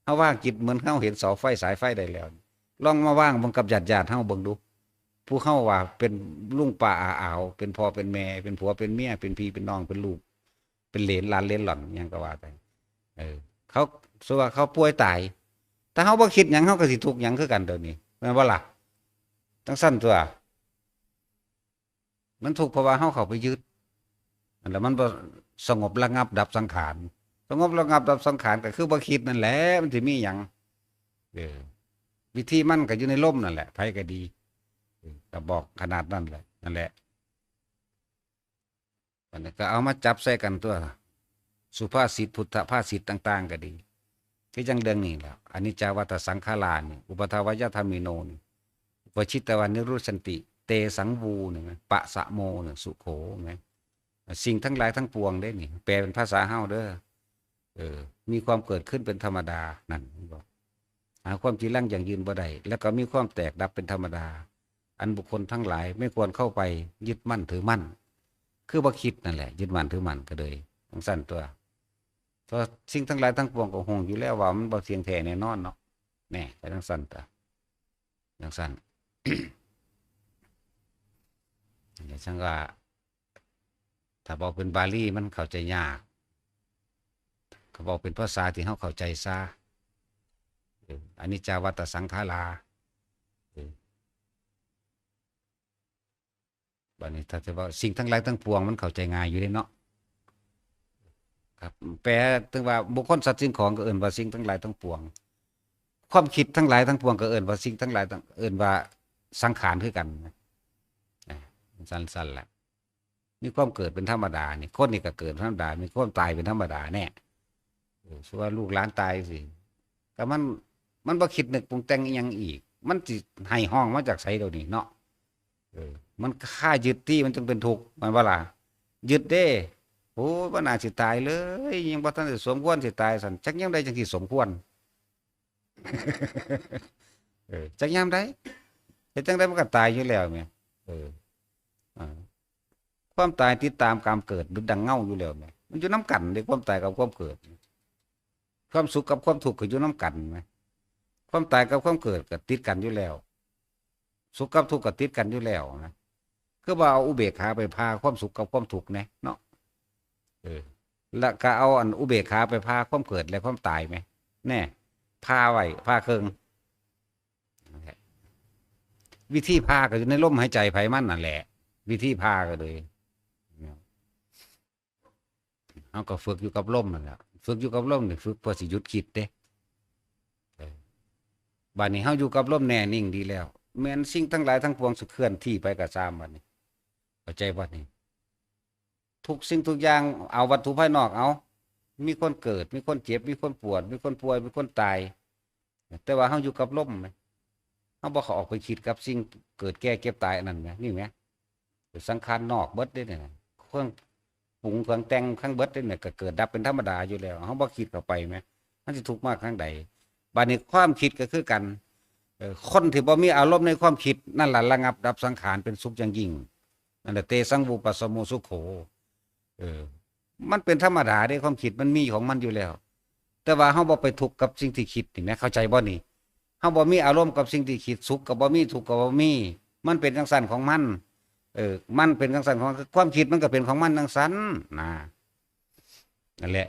เฮาวางจิตเหมือนเฮาเห็นเสาไฟสายไฟได้แล้ว ลองมาวางเบิ่งกับญาติๆ เฮาเบิ่งดู ผู้เฮาว่าเป็นลุงป้าอาอาว เป็นพ่อเป็นแม่ เป็นผัวเป็นเมีย เป็นพี่เป็นน้อง เป็นลูก เป็นเหลนหลานเหลนหล่อน หยังก็ว่าไป เออ เขา สมมุติว่าเขาป่วยตาย ถ้าเฮาบ่คิดหยัง เฮาก็สิทุกข์หยังคือกันเดี๋ยวนี้ แม่นบ่ล่ะ จั่งซั่นตั่ว มันทุกข์เพราะว่าเฮาเข้าไปยึด นั่นแหละ มันบ่สงบระงับดับสังขาร สงบระงับดับสังขารก็คือบ่คิดนั่นแหละ มันสิมีหยัง เออ วิธีมันก็อยู่ในลมนั่นแหละ ไผก็ดี เออ ก็บอกขนาดนั้นแหละ นั่นแหละ อันนี้ก็เอามาจับใส่กันตั่ว สุภาษิต พุทธภาษิตต่างๆ ก็ดี คือจั่งเรื่องนี้แหละ อนิจจาวัฏฏะสังขารานี่ อุปาทวายธรรมมิโนนี่ อุปาทิตวานิรุชชันติ เตสังวู นี่นะ ปะสะโม นี่ สุโข นะ สิ่งทั้งหลายทั้งปวงเด้นี่ แปลเป็นภาษาเฮาเด้อ เออ มีความเกิดขึ้นเป็นธรรมดา นั่น เห็นบ่ หาความจีรังยั่งยืนบ่ได้ แล้วก็มีความแตกดับเป็นธรรมดา อันบุคคลทั้งหลายไม่ควรเข้าไปยึดมั่นถือมั่น คือบ่คิดนั่นแหละ ยึดมั่นถือมั่นก็เลย จั่งซั่นตั่ว เพราะสิ่งทั้งหลายทั้งปวงก็ฮู้อยู่แล้วว่ามันบ่เที่ยงแท้แน่นอนเนาะ แน่ ก็จั่งซั่นตั่ว จั่งซั่น จั่งว่า ถ้าบอกเป็นบาลีมันเข้าใจยาก ก็บอกเป็นภาษาที่เฮาเข้าใจซะ เออ อนิจจาวัฏฏะสังขารา เออ บัดนี้ถ้าจะว่าสิ่งทั้งหลายทั้งปวงมันเข้าใจง่ายอยู่เด้เนาะ ครับ แปลถึงว่าบุคคลสัตว์สิ่งของก็เอิ้นว่าสิ่งทั้งหลายทั้งปวง ความคิดทั้งหลายทั้งปวงก็เอิ้นว่าสิ่งทั้งหลายทั้ง เอิ้นว่าสังขารคือกันนะ อ่ะ สั้นๆแหละ มีความเกิดเป็นธรรมดานี่ คนนี่ก็เกิดธรรมดา มีความตายเป็นธรรมดาแน่ เออ สมมุติว่าลูกหลานตายสิ ก็มัน มันบ่คิดนึกปรุงแต่งอิหยังอีก มันสิให้ฮ้องมาจากไสเดี๋ยวนี้เนาะ เออ มันคายึดติมันจึงเป็นทุกข์ แม่นบ่ล่ะ ยึดเด้ โอ้ย บ่น่าสิตายเลย ยังบ่ทันได้สมควรสิตายซั่น จักยามใดจั่งสิสมควร เออ จักยามใด เฮ็ดจั่งใดมันก็ตายอยู่แล้วแหม เออ อ่า ความตายติดตามความเกิดดังเงาอยู่แล้วแหม มันอยู่นำกันเด้ ความตายกับความเกิด ความสุขกับความทุกข์ก็อยู่นำกันแหม ความตายกับความเกิดก็ติดกันอยู่แล้ว สุขกับทุกข์ก็ติดกันอยู่แล้วนะ คือว่าเอาอุเบกขาไปผ่าความสุขกับความทุกข์แหน่เนาะ เออ แล้วก็เอาอันอุเบกขาไปผ่าความเกิดและความตายแหม แน่ ผ่าไว้ ผ่าเคิ่ง นั่นแหละ วิธีผ่าก็อยู่ในลมหายใจไผมันนั่นแหละ วิธีผ่าก็เลย เฮาก็ฝึกอยู่กับลมนั่นแหละ ฝึกอยู่กับลมนี่ฝึกเพื่อสิหยุดคิดเด้ เออ บัดนี้เฮาอยู่กับลมแน่นิ่งดีแล้ว แม้นสิ่งทั้งหลายทั้งปวงสิเคลื่อนที่ไปก็ซ่ามบัดนี้ เข้าใจบ่นี่ ทุกสิ่งทุกอย่าง เอาวัตถุภายนอกเอา มีคนเกิด มีคนเจ็บ มีคนปวด มีคนป่วย มีคนตาย แต่ว่าเฮาอยู่กับลมแหม เฮาบ่เข้าออกไปคิดกับสิ่งเกิดแก่เจ็บตายอันนั้นแหม นี่แหม สังขารนอกเบิดเด้เนี่ยนะ เครื่องปรุงเครื่องแต่งทั้งเบิดเด้เนี่ย ก็เกิดดับเป็นธรรมดาอยู่แล้ว เฮาบ่คิดเข้าไปแหม มันสิทุกข์มากทางใด บัดนี้ความคิดก็คือกัน เอ่อ คนที่บ่มีอารมณ์ในความคิด นั่นล่ะระงับดับสังขารเป็นสุขอย่างยิ่ง นั่นแหละ เตสัง วุปปะสะโม สุโข เออ มันเป็นธรรมดาเด้ ความคิดมันมีของมันอยู่แล้ว แต่ว่าเฮาบ่ไปทุกข์กับสิ่งที่คิดนี่แหม เข้าใจบ่นี่ เฮาบ่มีอารมณ์กับสิ่งที่คิด สุขก็บ่มี ทุกข์ก็บ่มี มันเป็นจั่งซั่นของมัน เออ มันเป็นจั่งซั่นของ ความคิดมันก็เป็นของมันจั่งซั่นนะ นั่นแหละ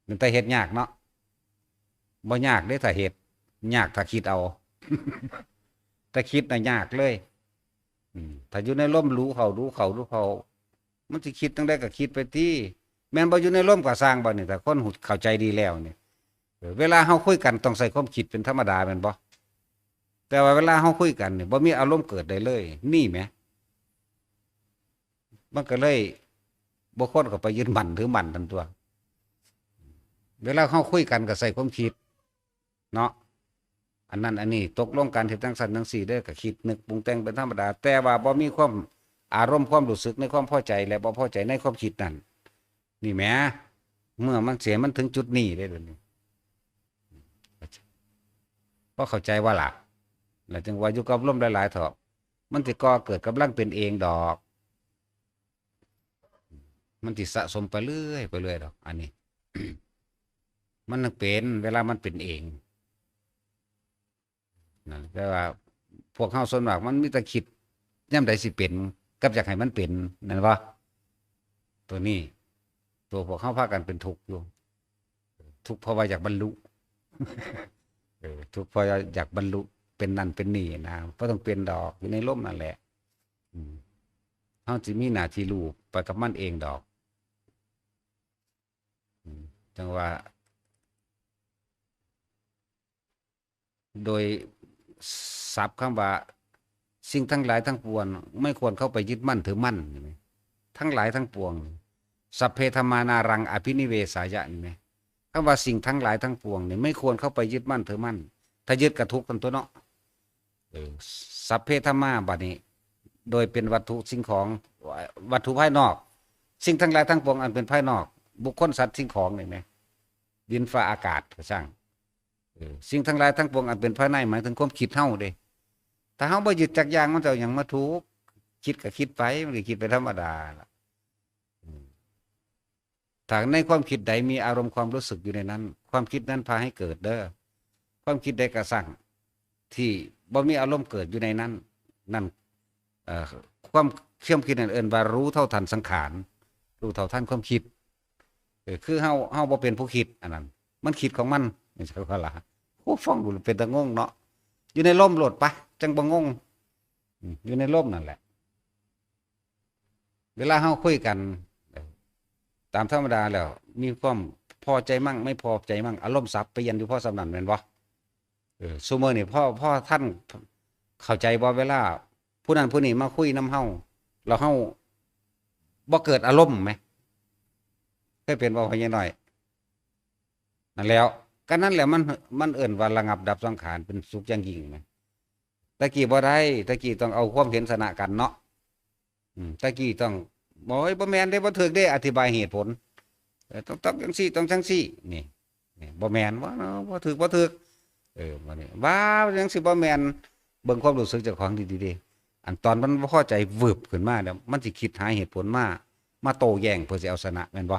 มันแต่เฮ็ดยากเนาะ บ่ยากเด้ถ้าเฮ็ด ยากถ้าคิดเอา ถ้าคิดน่ะยากเลย อืม ถ้าอยู่ในลมรู้เข้ารู้เข้ารู้เข้า มันสิคิดจั่งใดก็คิดไปติ แม่นบ่อยู่ในลมก็ซ่างบัดนี้ ถ้าคนเข้าใจดีแล้วนี่ เออ เวลาเฮาคุยกันต้องใช้ความคิดเป็นธรรมดาแม่นบ่ แต่ว่าเวลาเฮาคุยกันนี่บ่มีอารมณ์เกิดได้เลย นี่แหม มันก็เลยบ่ควรเข้าไปยึดมั่นถือมั่นนั่นตัว เวลาเฮาคุยกันก็ใช้ความคิด เนาะ อันนั้นอันนี้ ตกลงกันเฮ็ดจั่งซั้นจั่งซี้เด้อ ก็คิดนึกปรุงแต่งเป็นธรรมดา แต่ว่าบ่มีความ อารมณ์ความรู้สึกในความพอใจและบ่พอใจในความคิดนั่น นี่แหม เมื่อมันเสียมันถึงจุดนี้เด้อเดี๋ยวนี้ พอเข้าใจว่าล่ะ แล้วจึงว่าอยู่กับลมหลายๆเถาะ มันสิก่อเกิดกำลังเป็นเองดอก มันสิสะสมไปเรื่อยไปเรื่อยดอก อันนี้ มันเป็น เวลามันเป็นเอง นั่น แต่ว่าพวกเฮาส่วนมากมันมีแต่คิดยามใดสิเป็น กับอยากให้มันเป็น นั่นบ่ ตัวนี้ ตัวพวกเฮาพากันเป็นทุกข์อยู่ ทุกข์เพราะว่าอยากบรรลุ เออ ทุกข์เพราะอยากบรรลุ เป็นนั่นเป็นนี่นะ บ่ต้องเป็นดอก อยู่ในลมนั่นแหละ อืม เฮาสิมีหน้าที่รู้ไปกับมันเองดอก อืม จั่งว่า โดยศัพท์คำว่า สิ่งทั้งหลายทั้งปวง ไม่ควรเข้าไปยึดมั่นถือมั่น เห็นไหม ทั้งหลายทั้งปวง สัพเพธัมมานารังอภินิเวสายะ เห็นไหม คำว่าสิ่งทั้งหลายทั้งปวงนี่ไม่ควรเข้าไปยึดมั่นถือมั่น ถ้ายึดก็ทุกข์กันตัวเนาะ เออ สัพเพธัมมา บัดนี้ โดยเป็นวัตถุสิ่งของ วัตถุภายนอก สิ่งทั้งหลายทั้งปวงอันเป็นภายนอก บุคคลสัตว์สิ่งของนี่แหม ดินฟ้าอากาศก็ช่าง เออ สิ่งทั้งหลายทั้งปวงอันเป็นภายในหมายถึงความคิดเฮาเด้ ถ้าเฮาบ่ยึดจักอย่างมันจะเอาหยังมาทุกข์ คิดก็คิดไป มันก็คิดไปธรรมดาล่ะ อืม ถ้าในความคิดใดมีอารมณ์ความรู้สึกอยู่ในนั้น ความคิดนั้นพาให้เกิดเด้อ ความคิดใดก็ช่าง ที่บ่มีอารมณ์เกิดอยู่ในนั้น นั่น เอ่อ ความ ความคิดนั่นเอิ้นว่ารู้เท่าทันสังขาร รู้เท่าทันความคิด เออ คือเฮา เฮาบ่เป็นผู้คิด อันนั้น มันคิดของมัน นี่ใช่ว่าล่ะ โอ้ ฟังดูเป็นตางงเนาะ อยู่ในลมโลดปะ จั่งบ่งง อืม อยู่ในลมนั่นแหละ เวลาเฮาคุยกัน ตามธรรมดาแล้ว มีความพอใจมั่ง ไม่พอใจมั่ง อารมณ์สับเปลี่ยนอยู่พอส่ำนั้นแม่นบ่ เออ ซุมื้อนี่พอ พอทันเข้าใจบ่ เวลาผู้นั้นผู้นี้มาคุยนำเฮา แล้วเฮาบ่เกิดอารมณ์แหม เคยเป็นบ่ พ่อใหญ่น้อย นั่นแหล้ว ก็นั่นแหละ มัน มันเอิ้นว่าระงับดับสังขาร เป็นสุขอย่างยิ่งแหม แต่กี้บ่ได้ แต่กี้ต้องเอาความเห็นชนะกันเนาะ อืม แต่กี้ต้อง โอ้ย บ่แม่นเด้ บ่ถูกเด้ อธิบายเหตุผล เออ ต้อง ต้องจั่งซี้ ต้องจั่งซี้ นี่ นี่ บ่แม่น บ่ บ่ถูก บ่ถูก เออ บัดนี้ ว่าจั่งซี้บ่แม่น เบิ่งความรู้สึกเจ้าของดีๆเด้ อันตอนมันบ่พอใจวืบขึ้นมาแล้ว มันสิคิดหาเหตุผลมา มาโต้แย้งเพื่อสิเอาชนะ แม่นบ่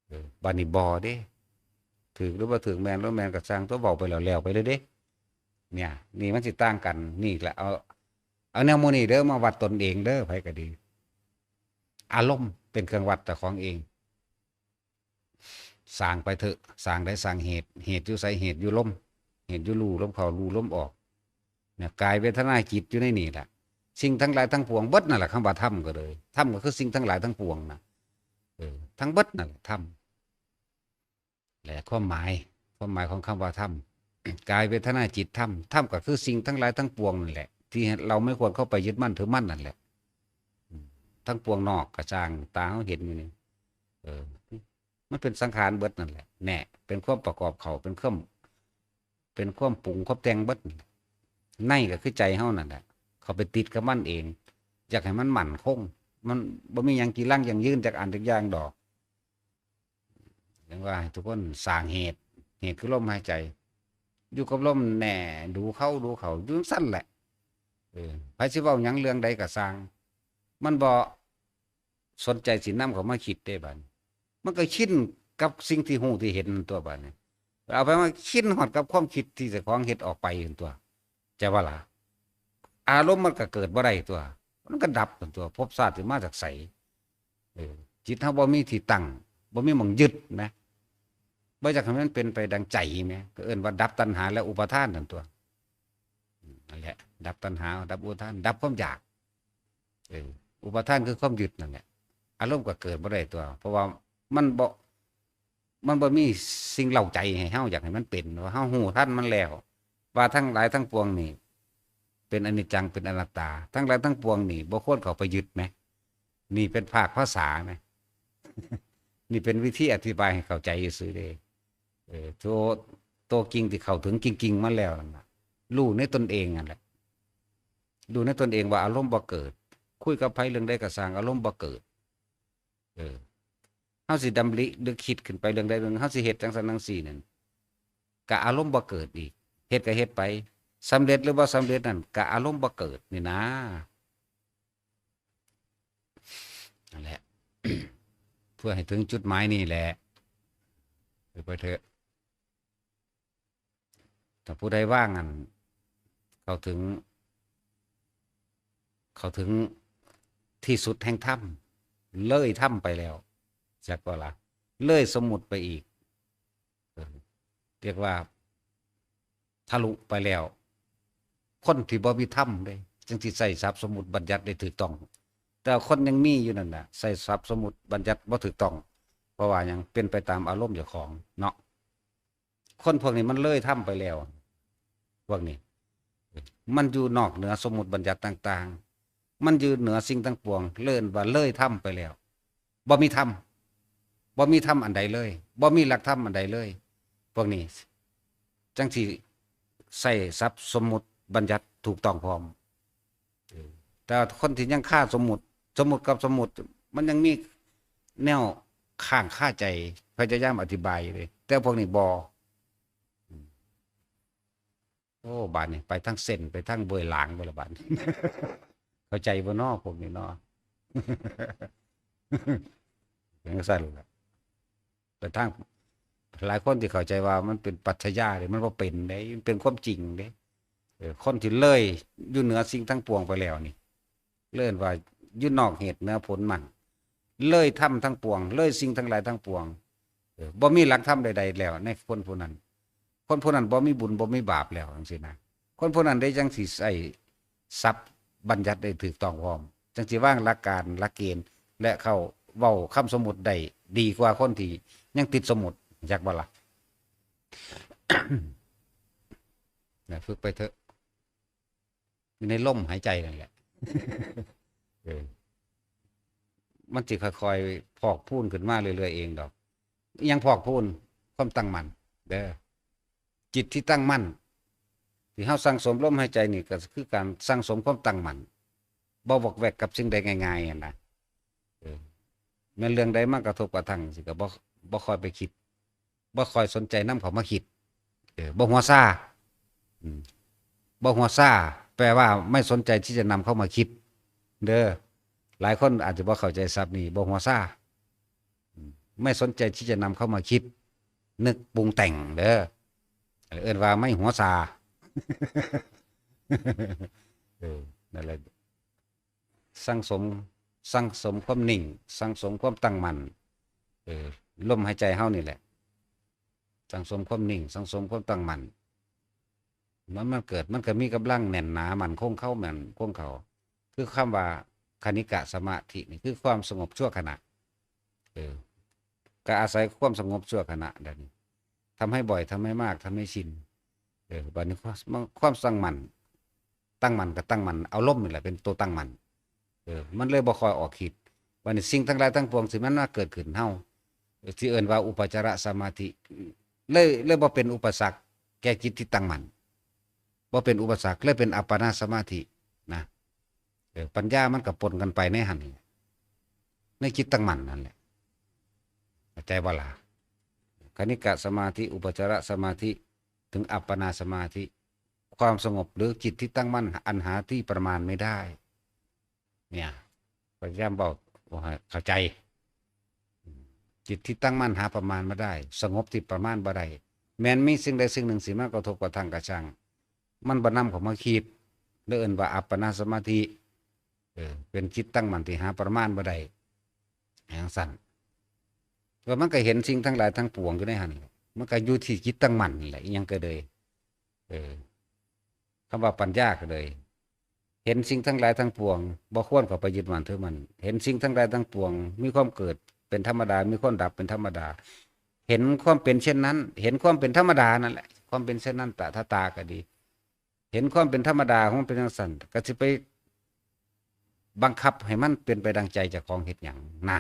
เออ บัดนี้บ่เด้ ถูกหรือบ่ถูก แม่นหรือแม่นก็ช่าง ตัวเว้าไปแล้ว แล้วไปเลยเด้ เนี่ย นี่มันสิต่างกัน นี่แหละ เอา เอาแนวหมู่นี้เด้อ มาวัดตนเองเด้อ ไผก็ดี อารมณ์เป็นเครื่องวัดเจ้าของเอง สร้างไปเถอะ สร้างได้สร้างเหตุ เหตุอยู่ไส เหตุอยู่ลม เหตุอยู่รู้ลมเข้า รู้ลมออก เนี่ย กายเวทนาจิตอยู่ในนี่แหละ สิ่งทั้งหลายทั้งปวงเบิดนั่นแหละ คำว่าธรรมก็เลย ธรรมก็คือสิ่งทั้งหลายทั้งปวงนะ เออ ทั้งเบิดนั่นแหละธรรม และความหมาย ความหมายของคำว่าธรรม กายเวทนาจิตธรรม ธรรมก็คือสิ่งทั้งหลายทั้งปวงนั่นแหละ ที่เราไม่ควรเข้าไปยึดมั่นถือมั่นนั่นแหละ อืม ทั้งปวงนอกก็ช่าง ตาเฮาเห็นอยู่นี่ เออ มันเป็นสังขารเบิดนั่นแหละ แน่ เป็นความประกอบเข้า เป็นความ เป็นความปรุงความแต่งเบิดนั่นแหละ ในก็คือใจเฮานั่นแหละ เข้าไปติดกับมันเอง อยากให้มันมั่นคง มันบ่มีหยังจีรังยั่งยืนจักอันจักอย่างดอก จั่งว่าให้ทุกคนสร้างเหตุ เหตุคือลมหายใจ อยู่กับลมแน่ ดูเข้าดูเข้า อยู่จั่งซั้นแหละ เออ ไผสิเว้าหยังเรื่องใดก็ซ่าง มันบ่สนใจสินำเข้ามาคิดเด้บัดนี้ มันก็ชินกับสิ่งที่รู้ที่เห็นนั่นตัวบัดนี้ เอาไปมาชินฮอดกับความคิดที่เจ้าของเฮ็ดออกไปนั่นตัว ใช่บ่ล่ะ อารมณ์มันก็เกิดบ่ได้ตัว มันก็ดับนั่นตัว ภพชาติสิมาจากไส เออ จิตเฮาบ่มีที่ตั้ง บ่มีหม่องยึดนะ บ่อยากให้มันเป็นไปดังใจแหม ก็เอิ้นว่าดับตัณหาและอุปาทานนั่นตั๊ว อืม นั่นแหละ ดับตัณหา ดับอุปาทาน ดับความอยาก เออ อุปาทานคือความยึดนั่นแหละ อารมณ์ก็เกิดบ่ได้ตั๊ว เพราะว่ามันบ่ มันบ่มีสิ่งเร้าใจให้เฮาอยากให้มันเป็น ว่าเฮารู้ทันมันแล้ว ว่าทั้งหลายทั้งปวงนี่ เป็นอนิจจัง เป็นอนัตตา ทั้งหลายทั้งปวงนี่บ่ควรเข้าไปยึดแหม นี่เป็นภาคภาษาแหม นี่เป็นวิธีอธิบายให้เข้าใจซื่อๆเด้ เออ ตัว ตัวจริงที่เข้าถึงจริงๆมาแล้วนั่นน่ะ รู้ในตนเองนั่นแหละ รู้ในตนเองว่าอารมณ์บ่เกิด คุยกับไผเรื่องใดก็ซ่าง อารมณ์บ่เกิด เออ เฮาสิดำริหรือคิดขึ้นไปเรื่องใดเรื่องหนึ่ง เฮาสิเฮ็ดจั่งซั้นจั่งซี้นั่น ก็อารมณ์บ่เกิดอีก เฮ็ดก็เฮ็ดไป สำเร็จหรือบ่สำเร็จนั่น ก็อารมณ์บ่เกิดนี่นะ นั่นแหละ เพื่อให้ถึงจุดหมายนี่แหละ ไปเถอะ ถ้าผู้ใดวางอัน เข้าถึง เข้าถึงที่สุดแห่งธรรม เลยธรรมไปแล้ว จักบ่ล่ะ เลยสมมุติไปอีก เออ เรียกว่าทะลุไปแล้ว คนที่บ่มีธรรมเด้ จั่งสิใช้ศัพท์สมมุติบัญญัติได้ถูกต้อง แต่คนยังมีอยู่นั่นน่ะ ใช้ศัพท์สมมุติบัญญัติบ่ถูกต้อง เพราะว่าหยัง เป็นไปตามอารมณ์เจ้าของเนาะ คนพวกนี้มันเลยธรรมไปแล้ว พวกนี้ มันอยู่นอกเหนือสมมุติบัญญัติต่างๆ มันอยู่เหนือสิ่งทั้งปวง เลยเอิ้นว่าเลยธรรมไปแล้ว บ่มีธรรม บ่มีธรรมอันใดเลย บ่มีหลักธรรมอันใดเลย พวกนี้ จั่งสิใช้ศัพท์สมมุติบัญญัติถูกต้องพร้อม เออ แต่คนที่ยังคาสมมุติ สมมุติกับสมมุติ มันยังมีแนวค้างคาใจ พยายามอธิบายอยู่เด้ แต่พวกนี้บ่ อืม โอ้ บาดนี้ไปทางเส้น ไปทางเบยหลางไปละบาดนี้ เข้าใจบ่น้อพวกนี้น้อ เป็นจั่งซั้นล่ะ แต่ทางหลายคนที่เข้าใจว่ามันเป็นปรัชญาเด้ มันบ่เป็นเด้ มันเป็นความจริงเด้ เออ คนที่เลยอยู่เหนือสิ่งทั้งปวงไปแล้วนี่ เลยเอิ้นว่าอยู่นอกเหตุเหนือผลมัน เลยธรรมทั้งปวง เลยสิ่งทั้งหลายทั้งปวง เออ บ่มีหลักธรรมใดๆแล้วในคนผู้นั้น คนผู้นั้นบ่มีบุญบ่มีบาปแล้วจั่งซี้นะ คนผู้นั้นได้จั่งสิใช้ศัพท์บัญญัติได้ถูกต้องพร้อม จั่งสิวางหลักการหลักเกณฑ์ และเข้าเว้าคำสมมุติได้ดีกว่าคนที่ยังติดสมมุติ จักบ่ล่ะ นะ ฝึกไปเถอะ อยู่ในลมหายใจนั่นแหละ เออ มันสิค่อยๆพอกพูนขึ้นมาเรื่อยๆเองดอก อิหยังพอกพูน ความตั้งมั่น เด้อ จิตที่ตั้งมั่น ที่เฮาสั่งสมลมหายใจนี่ก็คือการสั่งสมความตั้งมั่น บ่วอกแวกกับสิ่งใดง่ายๆหั้นนะ เออ แม่นเรื่องใดมากระทบกระทั่งสิก็บ่ บ่ค่อยไปคิด บ่ค่อยสนใจนำเข้ามาคิด เออ บ่หัวซา อืม บ่หัวซา แปลว่าไม่สนใจที่จะนำเข้ามาคิด เด้อ หลายคนอาจจะบ่เข้าใจศัพท์นี้ บ่หัวซา อืม ไม่สนใจที่จะนำเข้ามาคิด นึกปรุงแต่ง เด้อ เอิ้นว่าไม่หัวซา เออ นั่นแหละ สั่งสม สั่งสมความนิ่ง สั่งสมความตั้งมั่น เออ ลมหายใจเฮานี่แหละ สั่งสมความนิ่ง สั่งสมความตั้งมั่น มัน มันเกิด มันก็มีกำลังแน่นหนามั่นคงเข้า มั่นคงเข้า คือคำว่าคณิกะสมาธินี่คือความสงบชั่วขณะ เออ ก็อาศัยความสงบชั่วขณะเดี๋ยวนี้ ทำให้บ่อย ทำให้มาก ทำให้ชิน เออ บัดนี้ความ ความตั้งมั่น ตั้งมั่นก็ตั้งมั่น เอาลมนี่แหละเป็นตัวตั้งมั่น เออ มันเลยบ่ค่อยออกคิด บัดนี้สิ่งทั้งหลายทั้งปวงที่มันมาเกิดขึ้นเฮา เออ ที่เอิ้นว่าอุปจารสมาธิ เลย เลยบ่เป็นอุปสรรคแก่จิตที่ตั้งมั่น บ่เป็นอุปสรรค เลยเป็นอัปปนาสมาธินะ เออ ปัญญามันก็ปนกันไปในหั่น ในจิตตั้งมั่นนั่นแหละ เข้าใจบ่ล่ะ คณิกะสมาธิ อุปจารสมาธิ ถึงอัปปนาสมาธิ ความสงบหรือจิตที่ตั้งมั่นอันหาที่ประมาณไม่ได้ เนี่ย พยายามบอกให้เข้าใจ จิตที่ตั้งมั่นหาประมาณบ่ได้ สงบที่ประมาณบ่ได้ แม้นมีสิ่งใดสิ่งหนึ่งสิมากระทบกระทั่งกะช่าง มันบ่นำเข้ามาคิด เลยเอิ้นว่าอัปปนาสมาธิ เออ เป็นจิตตั้งมั่นที่หาประมาณบ่ได้ จั่งซั้น แล้วมันก็เห็นสิ่งทั้งหลายทั้งปวงอยู่ในหั่น มันก็อยู่ที่จิตตั้งมั่นนี่แหละ อิหยังก็เลย เออ คำว่าปัญญาก็เลย เห็นสิ่งทั้งหลายทั้งปวง บ่ควรเข้าไปยึดมั่นถือมั่น เห็นสิ่งทั้งหลายทั้งปวง มีความเกิดเป็นธรรมดา มีความดับเป็นธรรมดา เห็นความเป็นเช่นนั้น เห็นความเป็นธรรมดานั่นแหละ ความเป็นเช่นนั้นตถาคตก็ดี เห็นความเป็นธรรมดาของมันเป็นจั่งซั้น ก็สิไปบังคับให้มันเป็นไปดังใจเจ้าของเฮ็ดหยังนะ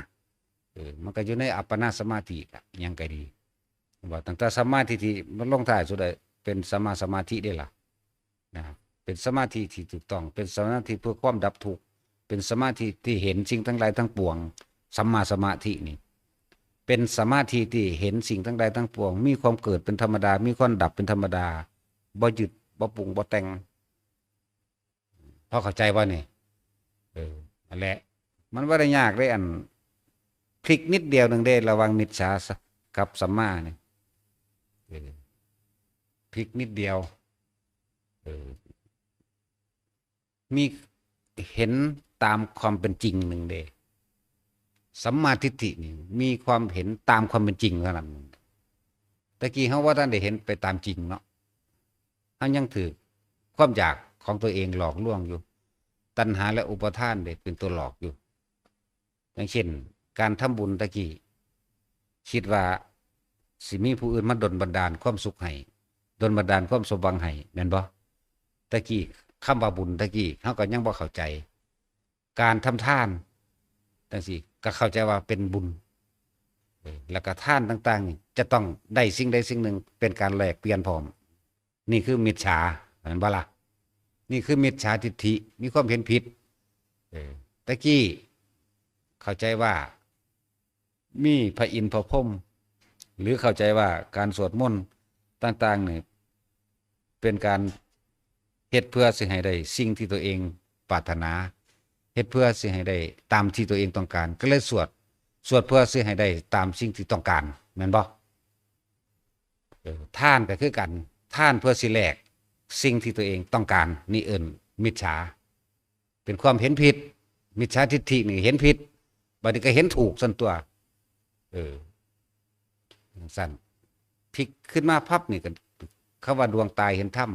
เออ มันก็อยู่ในอัปปนาสมาธิล่ะ หยังก็ดี ว่าตั้งแต่สัมมาทิฏฐิมันลงท้ายสุดเลย เป็นสัมมาสมาธิได้ล่ะ นะ เป็นสมาธิที่ถูกต้อง เป็นสมาธิเพื่อความดับทุกข์ เป็นสมาธิที่เห็นสิ่งทั้งหลายทั้งปวง สัมมาสมาธินี่ เป็นสมาธิที่เห็นสิ่งทั้งหลายทั้งปวง มีความเกิดเป็นธรรมดา มีความดับเป็นธรรมดา บ่ยึด บ่ปรุง บ่แต่ง พอเข้าใจบ่นี่ เออ นั่นแหละ มันบ่ได้ยากเด้ อัน พลิกนิดเดียวหนึ่งเด้ ระหว่างมิจฉากับสัมมานี่ เออ พลิกนิดเดียว เออ มีเห็นตามความเป็นจริงหนึ่งเด้ สัมมาทิฏฐินี่มีความเห็นตามความเป็นจริงเท่านั้น ตะกี้เฮาว่าท่านได้เห็นไปตามจริงเนาะ เฮายังถืกความอยากของตัวเองหลอกลวงอยู่ ตัณหาและอุปาทานเด้เป็นตัวหลอกอยู่ อย่างเช่น การทำบุญตะกี้ คิดว่าสิมีผู้อื่นมาดลบันดาลความสุขให้ ดลบันดาลความสมหวังให้ แม่นบ่ ตะกี้ คำว่าบุญตะกี้ เฮาก็ยังบ่เข้าใจ การทำทานจั่งซี้ ก็เข้าใจว่าเป็นบุญ เออ แล้วก็ทานต่างๆนี่ จะต้องได้สิ่งใดสิ่งหนึ่งเป็นการแลกเปลี่ยนพร้อม นี่คือมิจฉา แม่นบ่ล่ะ นี่คือมิจฉาทิฏฐิ มีความเห็นผิด เออ ตะกี้ เข้าใจว่า มีพระอินทร์พระพรหม หรือเข้าใจว่าการสวดมนต์ต่างๆนี่ เป็นการเฮ็ดเพื่อสิให้ได้สิ่งที่ตัวเองปรารถนา เฮ็ดเพื่อสิให้ได้ตามที่ตัวเองต้องการ ก็เลยสวด สวดเพื่อสิให้ได้ตามสิ่งที่ต้องการ แม่นบ่ เออ ทานก็คือกัน ทานเพื่อสิแลกสิ่งที่ตัวเองต้องการ นี่เอิ้นมิจฉา เป็นความเห็นผิด มิจฉาทิฏฐินี่เห็นผิด บัดนี้ก็เห็นถูกซั่นตั๊ว เออ จั่งซั้น พลิกขึ้นมาพับนี่ก็ คำว่าดวงตาเห็นธรรม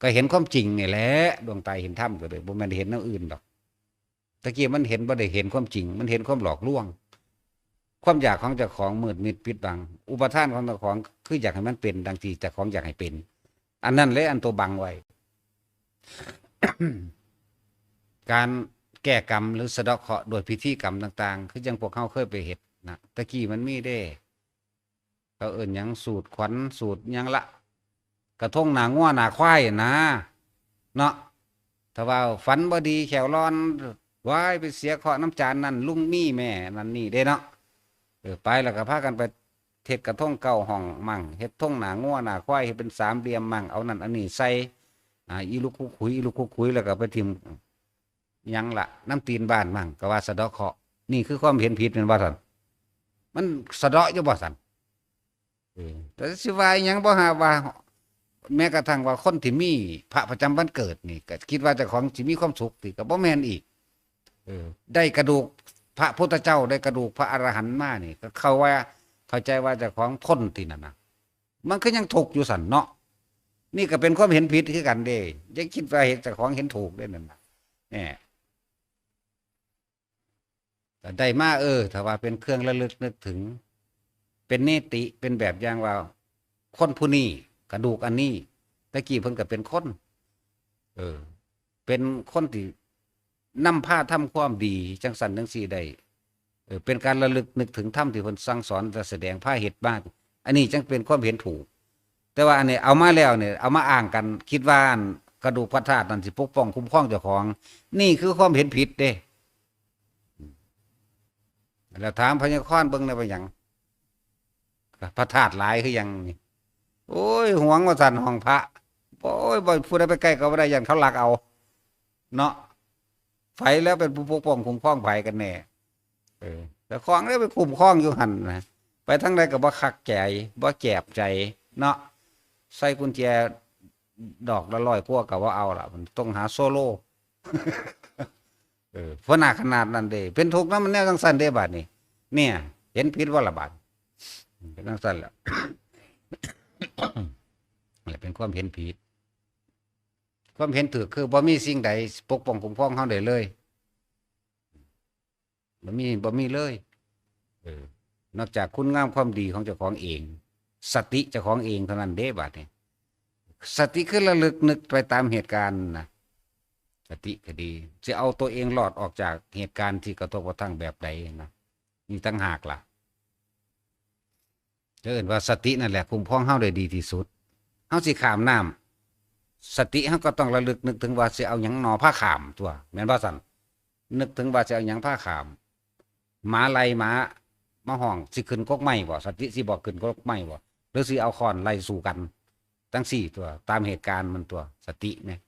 ก็เห็นความจริงนี่แหละ ดวงตาเห็นธรรมก็เลย บ่แม่นเห็นแนวอื่นดอก ตะกี้มันเห็น บ่ได้เห็นความจริง มันเห็นความหลอกลวง ความอยากของเจ้าของมืดมิดปิดบัง อุปาทานของเจ้าของคืออยากให้มันเป็นดังที่เจ้าของอยากให้เป็น อันนั้นแหละอันตัวบังไว้ การแก้กรรมหรือสะเดาะเคราะห์โดยพิธีกรรมต่างๆ คือจั่งพวกเฮาเคยไปเฮ็ดนะ ตะกี้มันมีเด้ เขาเอิ้นหยังสูตรขวัญสูตรหยังละ กระทงหน้างัวหน้าควายนะ เนาะ ถ้าว่าฝันบ่ดีแข้วลอน ว้าย ไปเสียเคราะห์นำจานนั่นลุงมีแม่นั่นนี่เด้เนาะ เออ ไปแล้วก็พากันไปเฮ็ดกระทงเก้าห้องมั่ง เฮ็ดทงหน้างัวหน้าควาย เฮ็ดเป็นสามเหลี่ยมมั่ง เอานั่นอันนี้ใส่ อ่า อีลุกคุกคุย อีลุกคุกคุย แล้วก็ไปถิ่ม หยังละ นำตีนบ้านมั่ง ก็ว่าสะเดาะเคราะห์ นี่คือความเห็นผิดแม่นบ่ซั่น มันสะเดาะอยู่บ่ซั่น เออ แต่สิว่าหยังบ่หาว่า แม้กระทั่งว่าคนที่มีพระประจำวันเกิดนี่ ก็คิดว่าเจ้าของสิมีความสุขติ ก็บ่แม่นอีก เออ ได้กระดูกพระพุทธเจ้า ได้กระดูกพระอรหันต์มานี่ ก็เข้าว่า เข้าใจว่าเจ้าของพ้นตินั่นนะ มันก็ยังทุกข์อยู่ซั่นเนาะ นี่ก็เป็นความเห็นผิดคือกันเด้ อย่าคิดว่าเฮ็ดเจ้าของเห็นถูกเด้นั่นน่ะ แหม ก็ได้มา เออ ถ้าว่าเป็นเครื่องระลึกนึกถึง เป็นนิติ เป็นแบบอย่างว่า คนผู้นี้ กระดูกอันนี้ ตะกี้เพิ่นก็เป็นคน เออ เป็นคนที่นำพาทำความดี จั่งซั้นจั่งซี้ได้ เออ เป็นการระลึกนึกถึงธรรมที่เพิ่นสั่งสอนและแสดงพาเฮ็ดมา อันนี้จั่งเป็นความเห็นถูก แต่ว่าอันนี้เอามาแล้วเนี่ย เอามาอ้างกัน คิดว่าอันกระดูกพระธาตุนั่นสิปกป้องคุ้มครองเจ้าของ นี่คือความเห็นผิดเด้ แล้วถามพญาคอนเบิ่งได้ว่าหยัง พระธาตุหลายคือหยังนี่ โอ้ย หวงว่าซั่นห้องพระ โอ้ย บ่ ผู้ใดไปใกล้ก็บ่ได้ ย้านเขาลักเอา เนาะ ไผแล้วเป็นผู้ปกป้องคุ้มครองไผกันแน่ เออ แต่ของได้ไปคุ้มครองอยู่หั่นนะ ไปทางใดก็บ่คักใจ บ่แจบใจ เนาะ ใส่กุญแจดอกละร้อยกว่าก็บ่เอาล่ะ มันต้องหาโซโล เออ เพราะหนักขนาดนั้นเด้ เป็นทุกข์นำมันแนวจั่งซั้นเด้ บาดนี้ เนี่ย เห็นผิดบ่ล่ะบาด เป็นจั่งซั้นแหละ นั่นแหละเป็นความเห็นผิด ความเห็นถูกคือบ่มีสิ่งใดปกป้องคุ้มครองเฮาได้เลย บ่มี บ่มีเลย เออ นอกจากคุณงามความดีของเจ้าของเอง สติเจ้าของเองเท่านั้นเด้ บาดนี้ สติคือระลึกนึกไปตามเหตุการณ์นะ สติก็ดี สิเอาตัวเองรอดออกจากเหตุการณ์ที่กระทบกระทั่งแบบใดนะ นี่ต่างหากล่ะ เอิ้นว่าสตินั่นแหละคุ้มครองเฮาได้ดีที่สุด เฮาสิข้ามน้ำ สติเฮาก็ต้องระลึกนึกถึงว่าสิเอาหยังหนอพาข้ามตัว แม่นบ่ซั่น นึกถึงว่าสิเอาหยังพาข้าม หมาไล่หมามาฮ้อง สิขึ้นกกไม้บ่ สติสิบอกขึ้นกกไม้บ่ หรือสิเอาค้อนไล่สู้กัน จั่งซี้ตัว ตามเหตุการณ์มันตัว สติเนี่ย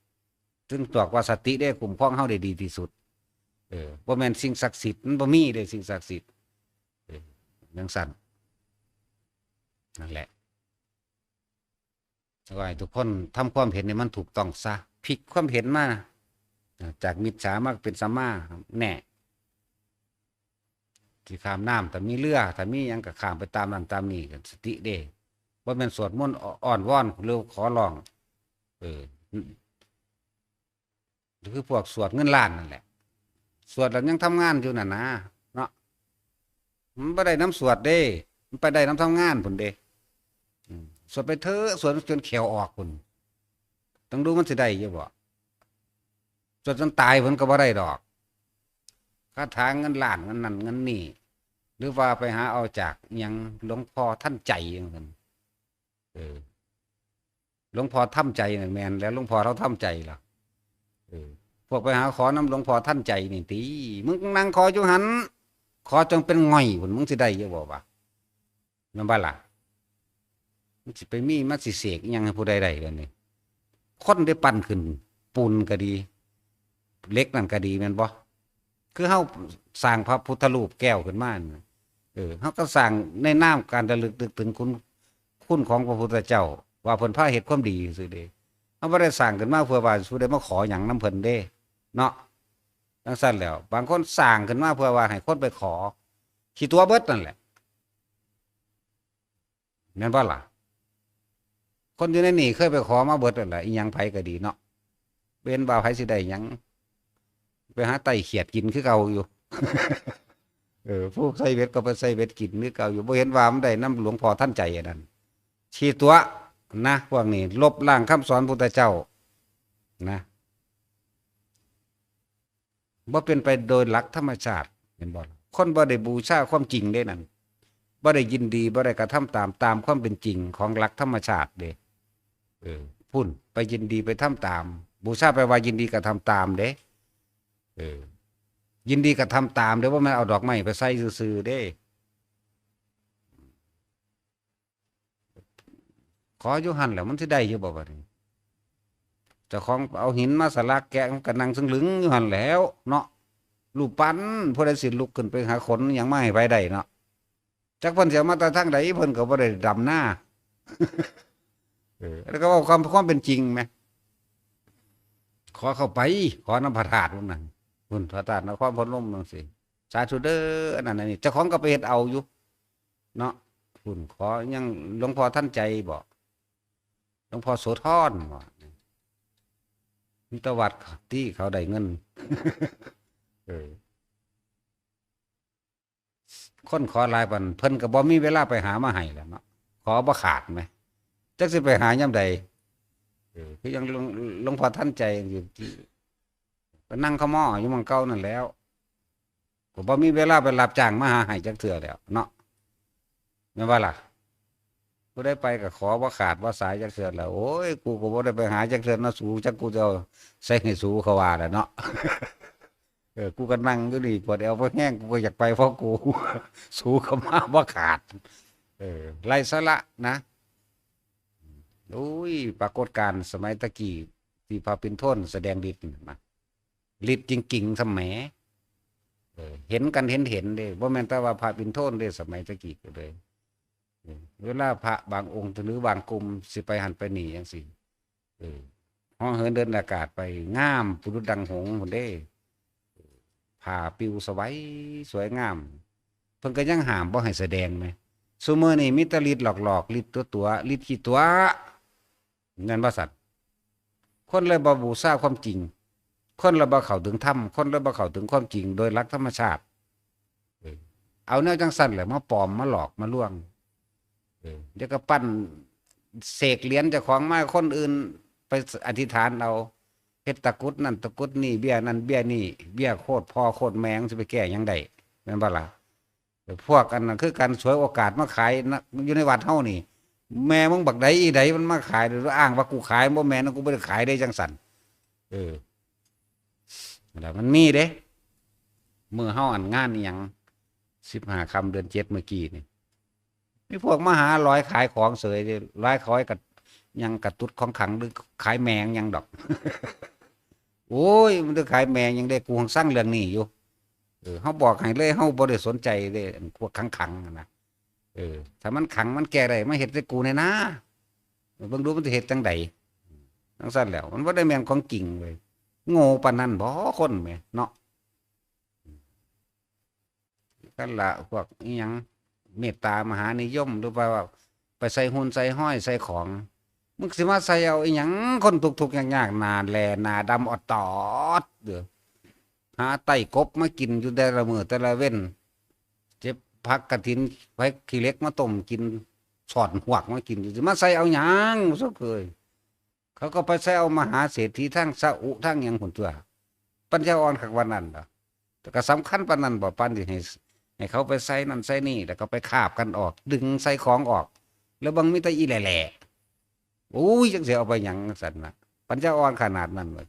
ซึ่งบอกว่าสติได้คุ้มครองเฮาได้ดีที่สุด เออ บ่แม่นสิ่งศักดิ์สิทธิ์ มันบ่มีเด้สิ่งศักดิ์สิทธิ์ เออ จั่งซั่น นั่นแหละ ขอให้ทุกคนทำความเห็นให้มันถูกต้องซะ พลิกความเห็นมา จากมิจฉามาเป็นสัมมา แน่ สิข้ามน้ำ ถ้ามีเรือ ถ้ามีหยังก็ข้ามไปตามนั้นตามนี้ สติเด้ บ่แม่นสวดมนต์อ้อนวอนหรือขอร้อง เออ คือพวกสวดเงินล้านนั่นแหละ สวดแล้วยังทำงานอยู่นั่นนะ เนาะ มันบ่ได้นำสวดเด้ มันไปได้นำทำงานพุ้นเด้ อืม สวดไปเถอะ สวดจนแข้วออกพุ้น ต้องดูมันสิได้อยู่บ่ สวดจนตายพุ้นก็บ่ได้ดอก คาถาเงินล้านเงินนั่นเงินนี่ หรือว่าไปหาเอาจากอิหยังหลวงพ่อทันใจจั่งซั่น เออ หลวงพ่อทำใจนั่นแม่นแล้ว หลวงพ่อเราทำใจล่ะ เออ พวกไปหาขอนำหลวงพ่อทันใจนี่ติ มึงนั่งขออยู่หั่น ขอจนเป็นง่อยพุ้น มึงสิได้อยู่บ่วะ แม่นบ่ล่ะ มันสิไปมี มันสิเสกอิหยังให้ผู้ใดได้เดี๋ยวนี้ คนได้ปั้นขึ้น ปูนก็ดี เหล็กนั่นก็ดี แม่นบ่ คือเฮาสร้างพระพุทธรูปแก้วขึ้นมาน่ะ เออ เฮาก็สร้างในนามการระลึกนึกถึงคุณ คุณของพระพุทธเจ้า ว่าเพิ่นพาเฮ็ดความดีซื่อเด้ เฮาบ่ได้สร้างขึ้นมาเพื่อว่าสิได้มาขอหยังนำเพิ่นเด้ เนาะ จั่งซั่นแล้ว บางคนสร้างขึ้นมาเพื่อว่าให้คนไปขอ ขี้ตั๋วเบิดนั่นแหละ แม่นบ่ล่ะ คนอยู่ในนี่เคยไปขอมาเบิดนั่นแหละ อิหยังไผก็ดีเนาะ เว้นว่าไผสิได้หยัง ไปหาไต้เขียดกินคือเก่าอยู่ เออ ผู้ใส่เบ็ดก็ไปใส่เบ็ดกินคือเก่าอยู่ บ่เห็นว่ามันได้นำหลวงพ่อทันใจอันนั้น ขี้ตั๋วนะ พวกนี้ ลบล้างคำสอนพุทธเจ้า นะ บ่เป็นไปโดยหลักธรรมชาติ เห็นบ่ คนบ่ได้บูชาความจริงเด้นั่น บ่ได้ยินดี บ่ได้กระทำตาม ตามความเป็นจริงของหลักธรรมชาติเด้ เออ พุ้น ไปยินดีไปทำตาม บูชาแปลว่ายินดีกระทำตามเด้ เออ ยินดีกระทำตามเด้ บ่แม่นเอาดอกไม้ไปใส่ซื่อๆเด้ ขออยู่หั่นแหละ มันสิได้อยู่บ่บัดนี้ เจ้าของเอาหินมาสลักแกะ มันก็นั่งซึ่งลึงอยู่หั่นแหล้วเนาะ รูปปั้น ผู้ใดสิลุกขึ้นไปหาขนหยังมาให้ไผได้เนาะ จักเพิ่นสิเอามาแต่ทางใด เพิ่นก็บ่ได้ดำนา เออ แล้วก็เว้าความ ความเป็นจริงแหม ขอเข้าไป ขอนำพระธาตุพุ้นน่ะ พุ้นพระธาตุนครพนมจั่งซี้ สาธุเด้อ อันนั้นอันนี้ เจ้าของก็ไปเฮ็ดเอาอยู่ เนาะ พุ้นขอหยัง หลวงพ่อทันใจบ่ หลวงพ่อโสธรบ่ มีแต่วัดที่เขาได้เงิน เออ คนขอหลายปาน เพิ่นก็บ่มีเวลาไปหามาให้แหล้วเนาะ ขอบ่ขาดแหม จักสิไปหายามใด เออ คือยังหลวง หลวงพ่อทันใจอยู่ ก็นั่งขะม้ออยู่หม่องเก่านั่นแหล้ว ก็บ่มีเวลาไปรับจ้างมาหาให้จักเทื่อแล้วเนาะ แม่นบ่ล่ะ ผู้ใดไปก็ขอบ่ขาดบ่สายจักเทื่อแล้ว โอ้ย กูก็บ่ได้ไปหาจักเทื่อเนาะสู จักกูจะเอาใส่ให้สู เขาว่าแหละเนาะ เออ กูก็นั่งอยู่นี่ ปวดแอวปวดแฮง กูก็อยากไปเพราะกู สูก็มาบ่ขาด เออ ไร้สาระนะ โอ้ย ปรากฏการณ์สมัยตะกี้ ที่พระปิ่นโทนแสดงฤทธิ์น่ะนะ ฤทธิ์จริงๆ สมัย เออ เห็นกันเห็นๆ เด้ บ่แม่นแต่ว่าพระปิ่นโทนเด้ สมัยตะกี้ก็เลย เออ เวลาพระบางองค์หรือบางกลุ่มสิไปหั่นไปนี่จั่งซี้ เออ เหาะเหินเดินอากาศไป งามประดุจดังหงส์พุ้นเด้ ผ้าปลิวสวัยสวยงาม เพิ่นก็ยังห้ามบ่ให้แสดงแหม ซุมื้อนี้มีแต่ฤทธิ์หลอกๆ ฤทธิ์ตั๋วๆ ฤทธิ์ขี้ตั๋ว แม่นบ่ซั่น คนเลยบ่บูชาความจริง คนเลยบ่เข้าถึงธรรม คนเลยบ่เข้าถึงความจริงโดยหลักธรรมชาติ เออ เอาแนวจั่งซั่นแหละมาปลอมมาหลอกมาลวง เออ เดี๋ยวก็ปั้นเสกเหรียญเจ้าของมา คนอื่นไปอธิษฐานเอา เฮ็ดตะกรุดนั่นตะกรุดนี่ เบี้ยนั่นเบี้ยนี่ เบี้ยโคตรพ่อโคตรแม่ สิไปแก้หยังได้ แม่นบ่ล่ะ พวกอันนั้นคือการฉวยโอกาสมาขายนะ อยู่ในวัดเฮานี่ แม่มึงบักใดอีใดมันมาขาย หรืออ้างว่ากูขาย บ่แม่น กูบ่ได้ขายเด้ จั่งซั่น เออ แล้วมันมีเด้ มื้อเฮาอันงานอิหยัง สิบห้าค่ำเดือนเจ็ดเมื่อกี้นี่ มีพวกมาหาหลอยขายของเสยเด้ หลอยขายกับหยัง กระตุ๊ดของขลังหรือขายแม่งหยังดอก โอ้ย มันจะขายแม่งหยังเด้ กูหังซังเรื่องนี้อยู่ เออ เฮาบอกให้เลย เฮาบ่ได้สนใจเด้ อันพวกขลังๆ หั่นนะ เออ ถ้ามันขลังมันแก้ได้ มาเฮ็ดใส่กูแหน่นะ เบิ่งดูมันสิเฮ็ดจั่งใด จั่งซั่นแหล้ว มันบ่ได้แม่นของจริงเว้ย โง่ปานนั้นบ่คนแหมเนาะ นั่นล่ะ พวกอิหยังเมตตามหานิยม หรือว่าไปใส่หุ่นใส่ห้อยใส่ของ มึงสิมาใส่เอาอิหยัง คนทุกข์ๆ ยากๆ หน้าแหล่หน้าดำออดตอดเด้อ หาไต้กบมากินอยู่แต่ละมื้อแต่ละเว็น เก็บผักกระถิน ผักขี้เหล็กมาต้มกิน สอดหวกมากิน สิมาใส่เอาหยัง สุดเคย เขาก็ไปใส่เอามหาเศรษฐีทั้งซาอุทั้งหยังพุ้นตั่ว ปัญญาอ่อนคักปานนั้นเหรอ แต่ก็สำคัญปานนั้นบ่ ปานสิให้ ให้เขาไปใส่นั่นใส่นี่ แล้วก็ไปคาบกันออก ดึงใส่ของออก แล้วเบิ่งมีแต่อีแหล่ๆ โอ้ย จักสิเอาไปหยังซั่นนะ ปัญญาอ่อนขนาดนั้นเลย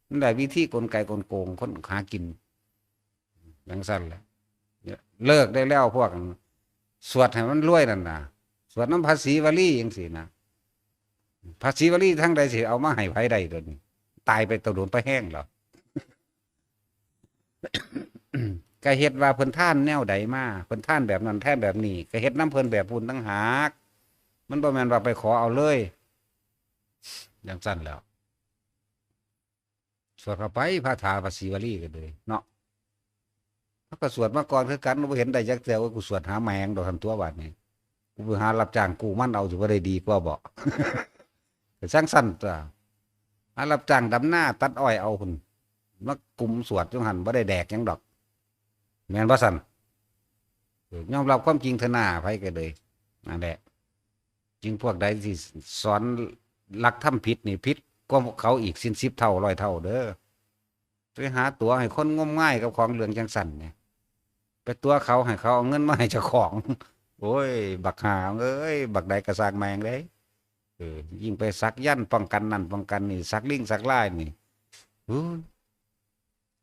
นั่นแหละวิธีกลไกกลโกงคนหากิน จั่งซั่นแหละ เลิกได้แล้วพวกสวดให้มันรวยนั่นน่ะ สวดนำพระศรีวลีจั่งซี้นะ พระศรีวลีทางใดสิเอามาให้ไผได้เดี๋ยวนี้ ตายไปตะโดนไปแฮงแล้ว ก็เฮ็ดว่าเพิ่นทานแนวใดมา เพิ่นทานแบบนั้น ทานแบบนี้ ก็เฮ็ดนำเพิ่นแบบพุ้นต่างหาก มันบ่แม่นว่าไปขอเอาเลย จั่งซั่นแหล้ว สวดเข้าไป คาถาพระศรีวลีก็เลยเนาะ เขาก็สวดมาก่อนคือกัน บ่เห็นได้จักเทื่อ ว่ากูสวดหาแมงดอก หั่นตั่ว บาดนี้ กูไปหารับจ้างกู้มันเอา สิบ่ได้ดีกว่าบ่ ก็จั่งซั่นตั่ว หารับจ้างดำนาตัดอ้อยเอาพุ้น มากุมสวดอยู่หั่น บ่ได้แดกหยังดอก แม่นบ่ซั่น เออ ยอมรับความจริงเถอะหน้า ไผก็เลย นั่นแหละ จึงพวกใดที่สอนหลักธรรมผิดนี่ ผิดกว่าเขาอีกสินสิบเท่าร้อยเท่าเด้อ ไปหาตั๋วให้คนงมงายกับของเรื่องจั่งซั่นเนี่ย ไปตั๋วเขาให้เขาเอาเงินมาให้เจ้าของ โอ้ย บักห่าเอ้ย บักใดก็ซ่างแม่งเด้ เออ ยิ่งไปสักยันต์ป้องกันนั่นป้องกันนี่ สักลิงสักลายนี่ อู้ย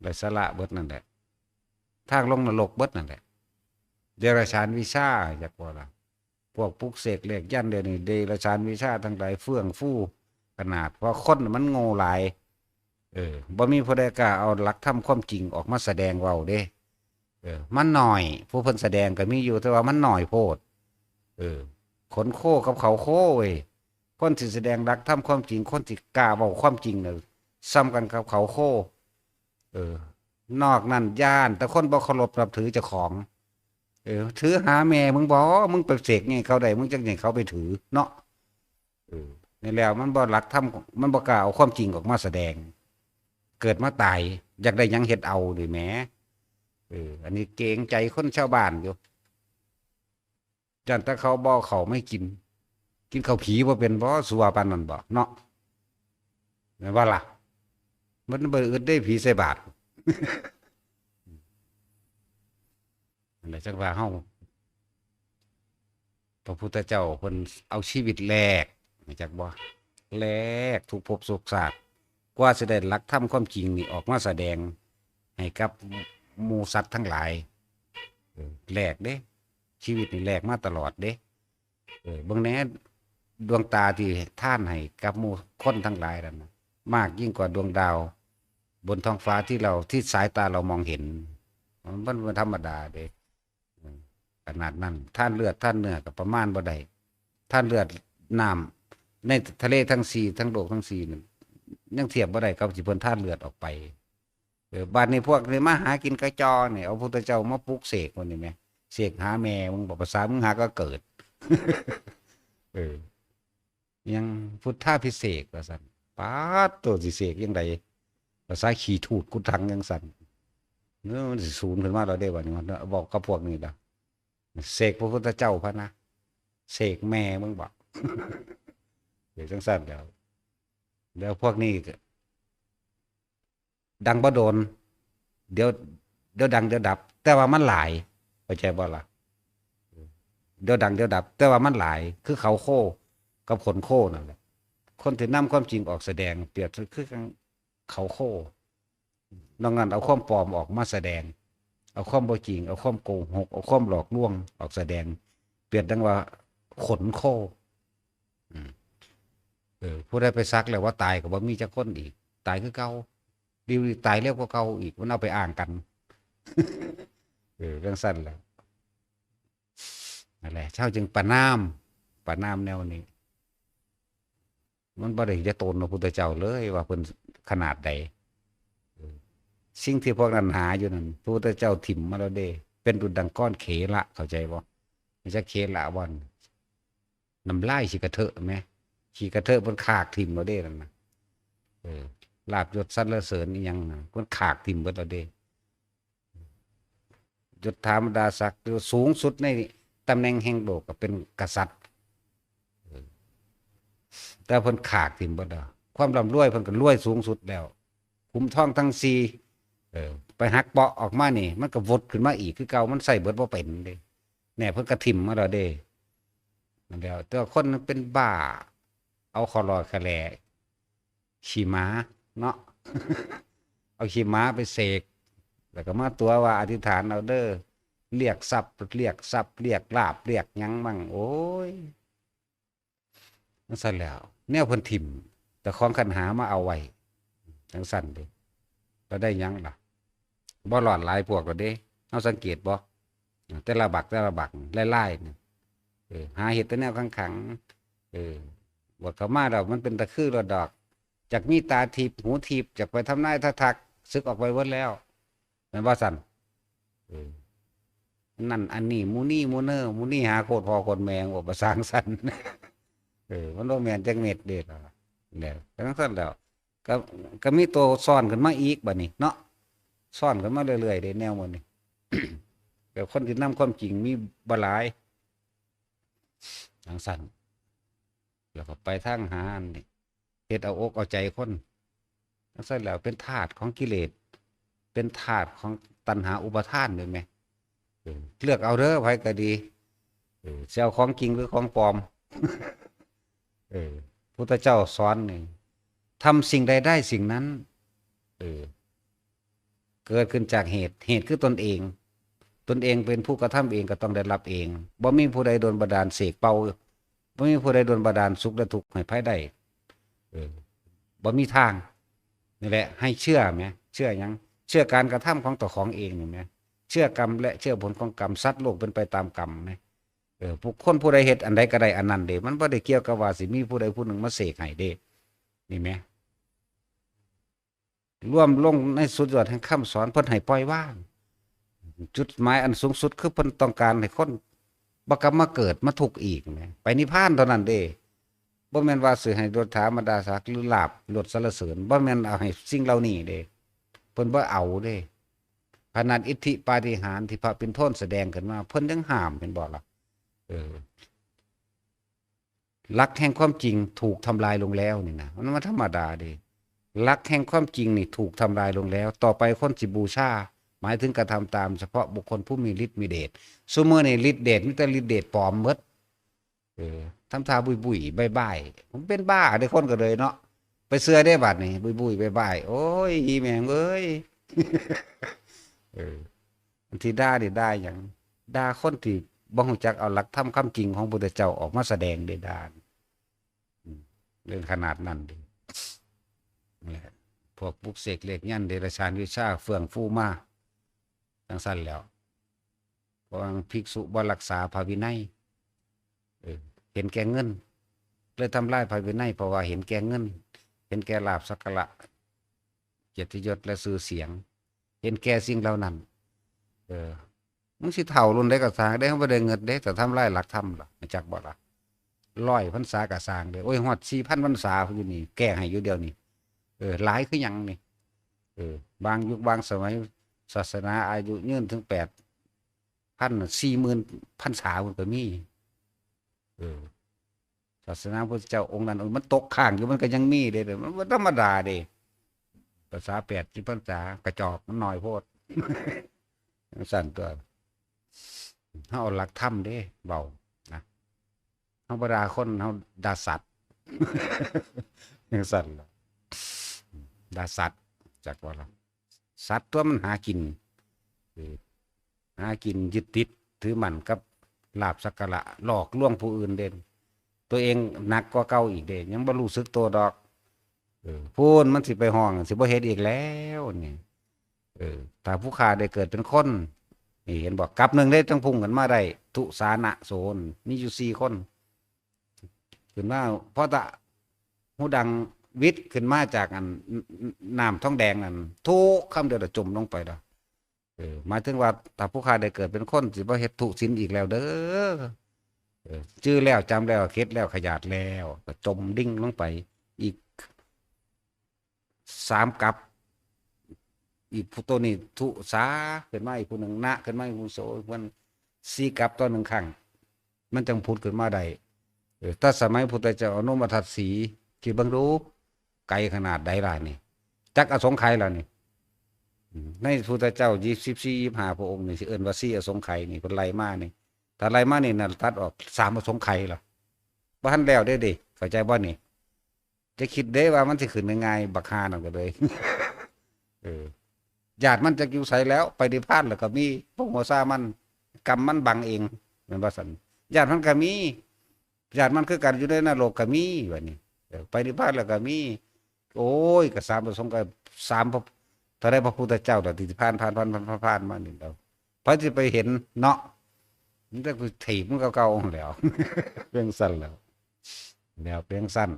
ไร้สาระเบิดนั่นแหละ ทางลงนรกเบิดนั่นแหละ เดรัจฉานวิชา จักว่าล่ะ พวกปลุกเสกเลขยันต์เดี๋ยวนี้ เดรัจฉานวิชาทั้งหลายเฟื่องฟูขนาด เพราะคนมันโง่หลาย เออ บ่มีผู้ใดกล้าเอาหลักธรรมความจริงออกมาแสดงเว้าเด้ เออ มันน้อย ผู้เพิ่นแสดงก็มีอยู่ แต่ว่ามันน้อยโพด เออ ขนโคกับเขาโคเว้ย คนที่แสดงหลักธรรมความจริง คนที่กล้าเว้าความจริงน่ะ ส่ำกันกับเขาโค เออ นอกนั้นย้านแต่คนบ่เคารพนับถือเจ้าของ เออ ถือหาแม่มึงบ่ มึงไปเสกไงเขาได้ มึงจักไงเขาไปถือเนาะ เออ นี่แล้วมันบ่หลักธรรม มันบ่กล้าเอาความจริงออกมาแสดง เกิดมาตาย อยากได้หยังเฮ็ดเอานี่แหม เออ อันนี้เกรงใจคนชาวบ้านอยู่ ย่านแต่เขาบ่เอาเข้ามาให้กิน กินข้าวผีบ่เป็นบ่ สัวปานนั้นบ่เนาะ แม่นบ่ล่ะ มันบ่อึดได้ผีใส่บาตร นั่นแหละจั่งว่าเฮา พระพุทธเจ้าเพิ่นเอาชีวิตแลก รู้จักบ่ แลกทุกภพทุกชาติ กว่าสิได้หลักธรรมความจริงนี่ออกมาแสดงให้กับหมู่สัตว์ทั้งหลาย เออ แลกเด้ ชีวิตนี่แลกมาตลอดเด้ เออ เบิ่งแหน่ ดวงตาที่ทานให้กับหมู่คนทั้งหลายนั่นน่ะ มากยิ่งกว่าดวงดาวบนท้องฟ้าที่เรา ที่สายตาเรามองเห็น มันบ่ธรรมดาเด้ อืม ขนาดนั้น ทานเลือดทานเนื้อก็ประมาณบ่ได้ ทานเลือดน้ำในทะเลทั้งสี่ ทั้งโลกทั้งสี่นั่น ยังเทียบบ่ได้กับที่เพิ่นทานเลือดออกไป เออ บัดนี้พวกนี้มาหากินกระจอนี่ เอาพุทธเจ้ามาปลุกเสกวันนี้แหม เสกหาแม่มึง บอกภาษามึงหาก็เกิด เออ ยังพุทธาภิเษกว่าซั่น ปาด ตัวสิเสกยังไง ภาษาขี้ถูดกุดถังยังสั่น เออ มันสิสูงขึ้นมาแล้วเด้ บัดนี้มันบอกกับพวกนี้ล่ะ เสกพระพุทธเจ้าพะนะ เสกแม่มึงบอก เดี๋ยวจังสั่นแล้ว แล้วพวกนี้ก็ ดังบ่โดน เดี๋ยว เดี๋ยวดังเดี๋ยวดับ แต่ว่ามันหลาย เข้าใจบ่ล่ะ เดี๋ยวดังเดี๋ยวดับ แต่ว่ามันหลาย คือเขาโคกับขนโคนั่นแหละ คนที่นำความจริงออกแสดง เปรียบคือเขาโค นอกนั้นเอาความปลอมออกมาแสดง เอาความบ่จริง เอาความโกหก เอาความหลอกลวงออกแสดง เปรียบดังว่าขนโค อืม เออ ผู้ใดไปสักแล้วว่าตายก็บ่มีจักคนอีก ตายคือเก่า ดีตายเร็วกว่าเก่าอีก มันเอาไปอ้างกัน เออ จังซั่นแหละ นั่นแหละ เฮาจึงประณาม ประณามแนวนี้ มันบ่ได้จะตนพระพุทธเจ้าเลยว่าเพิ่นขนาดใด เออ สิ่งที่พวกนั้นหาอยู่นั่น พระพุทธเจ้าถิ่มมาแล้วเด้ เป็นดุจดังก้อนเขละ เข้าใจบ่ มันจะเขละบ่อน น้ำลายขี้กระเทอะแหม ขี้กระเทอะเพิ่นขากถิ่มแล้วเด้นั่นน่ะ เออ ลาภยศสรรเสริญอีหยังน่ะ เพิ่นขากถิ่มเบิดแล้วเด้ ยศถาบรรดาศักดิ์ สูงสุดในตำแหน่งแห่งโลกก็เป็นกษัตริย์ เออ แต่เพิ่นขากถิ่มเบิดแล้ว ความร่ำรวยเพิ่นก็รวยสูงสุดแล้ว ขุมทองทั้งสี่ เออ ไปหักเปาะออกมานี่ มันก็วดขึ้นมาอีกคือเก่า มันใช้เบิดบ่เป็นเด้ แน่ เพิ่นก็ถิ่มมาแล้วเด้ นั่นแหละ แต่ว่าคนมันเป็นบ้า เอาขอลอขะแหล่ ขี้หมาเนาะ เอาขี้หมาไปเสก แล้วก็มาตั๋วว่าอธิษฐานเอาเด้อ เรียกทรัพย์ เรียกทรัพย์ เรียกลาภ เรียกหยังมั่ง โอ้ย จังซั่นแหล้ว แนวเพิ่นถิ่ม แต่ของคันหามาเอาไว้ จังซั่นเด้ แล้วได้หยังล่ะ บ่รอดหลายพวกแล้วเด้ เฮาสังเกตบ่ แต่ละบัก แต่ละบัก ลายๆ นี่ เออ หาเฮ็ดแต่แนวขังๆ เออ บวชเข้ามาแล้วมันเป็นตะคือแล้วดอก จักมีตาทิพย์ หูทิพย์ จักไปทำนายทะทัก สึกออกไปเบิดแล้ว แม่นบ่ซั่น เออ นั่นอันนี้ หมู่นี่หมู่เนอ หมู่นี่หาโคตรพ่อโคตรแม่ ว่าประสางสัน เออ มันบ่แม่นจักเม็ดเด้ล่ะ แล้ว จังซั่นแล้ว ก็ ก็มีตัวซ้อนขึ้นมาอีกบัดนี้เนาะ ซ้อนขึ้นมาเรื่อยๆ เด้ แนวหมู่นี้ แบบคนที่นำความจริงมีบ่หลาย จังซั่น แล้วก็ไปทางหาอันนี้ เฮ็ดเอาอกเอาใจคน จังซั่นแล้วเป็นทาสของกิเลส เป็นทาสของตัณหาอุปาทาน เห็นไหม เออ เลือกเอาเด้อ ไผก็ดี เออ สิเอาของจริงหรือของปลอม เออ พุทธเจ้าสอนนี่ ทำสิ่งใดได้สิ่งนั้น เออ เกิดขึ้นจากเหตุ เหตุคือตนเอง ตนเองเป็นผู้กระทำเองก็ต้องได้รับเอง บ่มีผู้ใดดลบันดาลเสกเป่า บ่มีผู้ใดดลบันดาลสุขและทุกข์ให้ไผได้ เออ บ่มีทาง นี่แหละ ให้เชื่อแหม เชื่อหยัง เชื่อการกระทำของเจ้าของเองนี่แหม เชื่อกรรมและเชื่อผลของกรรม สัตว์โลกเป็นไปตามกรรมแหม เออ ผู้ คนผู้ใดเฮ็ดอันใดก็ได้อันนั้นเด้ มันบ่ได้เกี่ยวกับว่าสิมีผู้ใดผู้หนึ่งมาเสกให้เด้ นี่แหม รวมลงในสุดยอดแห่งคำสอน เพิ่นให้ปล่อยวาง จุดหมายอันสูงสุดคือเพิ่นต้องการให้คนบ่กลับมาเกิดมาทุกข์อีกแหม ไปนิพพานเท่านั้นเด้ บ่แม่นว่าสิให้ยศถาบรรดาศักดิ์หรือลาภยศสรรเสริญ บ่แม่นเอาให้สิ่งเหล่านี้เด้ เพิ่นบ่เอาเด้ ขนาดอิทธิปาฏิหาริย์ที่พระปิณฑนแสดงขึ้นมา เพิ่นยังห้าม เห็นบ่ล่ะ เออ หลักแห่งความจริงถูกทำลายลงแล้วนี่นะ มันบ่ธรรมดาเด้ หลักแห่งความจริงนี่ถูกทำลายลงแล้ว ต่อไปคนสิบูชา หมายถึงกระทำตามเฉพาะบุคคลผู้มีฤทธิ์มีเดช ซุมื้อนี่ฤทธิ์เดชมีแต่ฤทธิ์เดชปลอมหมด เออ ทำท่าบุยๆ บ้ายๆ ผมเป็นบ้าเด้ คนก็เลยเนาะ ไปเชื่อได้บัดนี้ บุยๆ บ้ายๆ โอ้ย อีแม่งเอ้ย เออ อันที่ด่านี่ด่าหยัง ด่าคนที่บ่รู้จักเอาหลักธรรมคำจริงของพุทธเจ้าออกมาแสดงเด้ ด่า อืม เรื่องขนาดนั้นเด้ นี่แหละ พวกปลุกเสกเลขยันต์เดรัจฉานวิชาเฟื่องฟูมา จังซั่นแล้ว เพราะว่าภิกษุบ่รักษาพระวินัย เออ เห็นแก่เงิน เลยทำลายพระวินัย เพราะว่าเห็นแก่เงิน เห็นแก่ลาภสักการะ เกียรติยศและชื่อเสียง เห็นแก่สิ่งเหล่านั้น เออ มึงสิเฒ่ารุ่นใดก็ซ่างเด้ บ่ได้เงินเด้ แต่ทำลายหลักธรรมล่ะ จักบ่ล่ะ ร้อยพรรษาก็ซ่างเด้ โอ้ย ฮอดสี่พันพรรษาอยู่นี่ แก้ให้อยู่เดี๋ยวนี้ เออ หลายคือหยังนี่ เออ บางยุคบางสมัย ศาสนาอายุยืนถึงแปดพัน สี่หมื่นพรรษาพุ้นก็มี เออ ศาสนาพุทธเจ้าองค์นั้น มันตกค้างอยู่ มันก็ยังมีเด้ มันบ่ธรรมดาเด้ ภาษาแปดสิบพรรษา กระจอกมันน้อยโพด จั่งซั้นตั๊ว เฮาเอาหลักธรรมเด้ เว้านะ เฮาบ่ด่าคน เฮาด่าสัตว์ จั่งซั้นล่ะ ด่าสัตว์ จักว่าล่ะ สัตว์ตั๊วมันหากิน เออ หากินยึดติดถือมั่นกับลาภสักการะ หลอกลวงผู้อื่นเด่น ตัวเองหนักกว่าเก่าอีกเด้ ยังบ่รู้สึกตัวดอก เออ พู้นมันสิไปฮ้อง สิบ่เฮ็ดอีกแล้วนี่ เออ ถ้าผู้ข้าได้เกิดเป็นคน นี่เห็นบ่ กับหนึ่งได้จั่งพุ่งขึ้นมาได้ ทุสานะโสน มีอยู่สี่คน ขึ้นมา พอตะหูดังวิดขึ้นมาจากอัน น้ำทองแดงนั่น ทุกคำเดียวจะจมลงไปแล้ว เออ หมายถึงว่าถ้าผู้ข้าได้เกิดเป็นคน สิบ่เฮ็ดทุศีลอีกแล้วเด้อ เออ จื่อแล้ว จำแล้ว เข็ดแล้ว ขยาดแล้ว ก็จมดิ่งลงไป อีกสามกัป อีกผู้โตนี่ทุสาขึ้นมา อีกผู้หนึ่งนะขึ้นมา อีกผู้โส เพิ่นสี่กัปต่อหนึ่งครั้ง มันจั่งผุดขึ้นมาได้ เออ แต่สมัยพุทธเจ้าอนุมทัศสี คิดเบิ่งดู ไกลขนาดใดล่ะนี่ จักอสงไขยแล้วนี่ อืม ในพุทธเจ้ายี่สิบสี่ ยี่สิบห้าพระองค์นี่ สิเอิ้นว่าสี่อสงไขยนี่ เพิ่นไล่มานี่ ถ้าไล่มานี่น่ะ ตัดออกสามอสงไขยล่ะ บ่ทันแล้วเด้เด้ เข้าใจบ่นี่ จะคิดเด้ว่ามันสิขึ้นง่ายๆ บักห่านั่นก็เลย เออ ญาติมันจักอยู่ไสแล้ว ไปนิพพานแล้วก็มี พวกหัวซ่ามัน กรรมมันบังเอง แม่นบ่ซั่น ญาติมันก็มี ญาติมันคือกันอยู่ในนรกก็มี บัดนี้ เออ ไปนิพพานแล้วก็มี โอ้ย ก็สามอสงไขย สามพระ เท่าใดพระพุทธเจ้าล่ะที่ผ่าน ผ่าน ผ่าน ผ่าน ผ่าน ผ่านมานี่แล้ว ไผสิไปเห็นเนาะ มันก็คือถีบมันก็เก่าๆ แล้ว จั่งซั้นแล้ว แล้วเป็นจั่งซั้น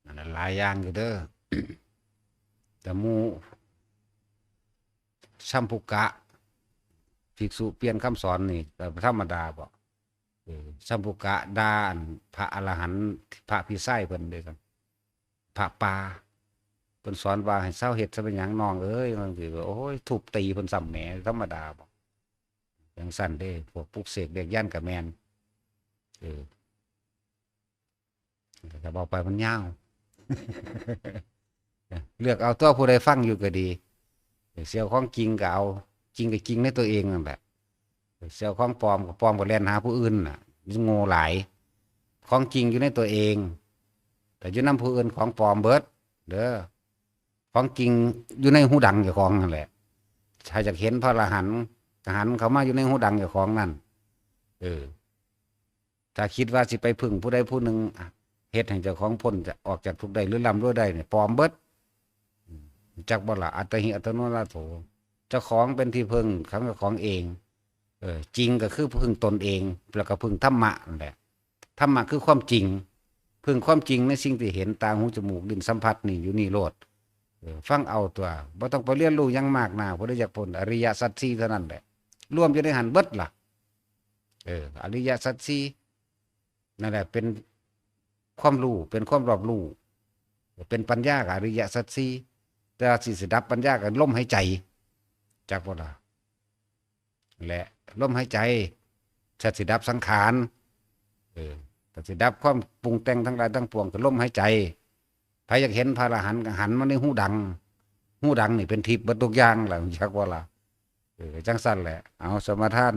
อันนั้นหลายอย่างอยู่เด้อ แต่หมู่ชัมพุกะ ภิกษุเปลี่ยนคำสอนนี่ก็ธรรมดาบ่ เออ ชัมพุกะด่าอันพระอรหันต์ พระพี่ชายเพิ่นเด้อครับ พระป่า เพิ่นสอนว่าให้เซาเฮ็ดซะเป็นหยังน้องเอ้ย จั่งซี้ โอ้ย ทุบตีเพิ่นซ้ำแหม ธรรมดาบ่ จั่งซั้นเด้ พวกปลุกเสกเรียกยันต์ก็แม่น เออ ก็เว้าไปมันยาว เลือกเอาตั๊ว ผู้ใดฟังอยู่ก็ดี สิเอาของจริงก็เอา จริงก็จริงในตัวเองนั่นแหละ สิเอาของปลอมก็ปลอมก็แล่นหาผู้อื่นน่ะ มันโง่หลาย ของจริงอยู่ในตัวเอง แต่อยู่นำผู้อื่นของปลอมเบิด เด้อ ของจริงอยู่ในหูดังเจ้าของนั่นแหละ ถ้าอยากเห็นพระอรหันต์ ก็หันเข้ามาอยู่ในหูดังเจ้าของนั่น เออ ถ้าคิดว่าสิไปพึ่งผู้ใดผู้หนึ่ง อ่ะ เฮ็ดให้เจ้าของพ้นจะออกจากทุกข์ได้หรือร่ำรวยได้เนี่ย ปลอมเบิด อืม จักบ่ล่ะ อัตตาหิอัตโนนาโถ เจ้าของเป็นที่พึ่งของเจ้าของเอง เออ จริงก็คือพึ่งตนเอง แล้วก็พึ่งธรรมะนั่นแหละ ธรรมะคือความจริง พึ่งความจริงในสิ่งที่เห็น ตา หู จมูก ลิ้น สัมผัส นี่อยู่นี่โลด เออ ฟังเอาตั๊ว บ่ต้องไปเรียนรู้หยังมากนา ผู้ใดอยากพ้น อริยสัจสี่เท่านั้นแหละ รวมอยู่ในหั้นเบิดล่ะ เออ อริยสัจสี่ นั่นแหละเป็นความรู้ เป็นความรอบรู้ เป็นปัญญากับอริยสัจสี่ แต่ว่าสิ สิดับปัญญากับลมหายใจ จักบ่ล่ะ และลมหายใจ ถ้าสิดับสังขาร เออ ถ้าสิดับความปรุงแต่งทั้งหลายทั้งปวงคือลมหายใจ ไผอยากเห็นพระอรหันต์ก็หันมาในหูดัง หูดังนี่เป็นทิพย์เบิดทุกอย่างล่ะ จักบ่ล่ะ เออ จั่งซั้นแหละ เอาสมาทาน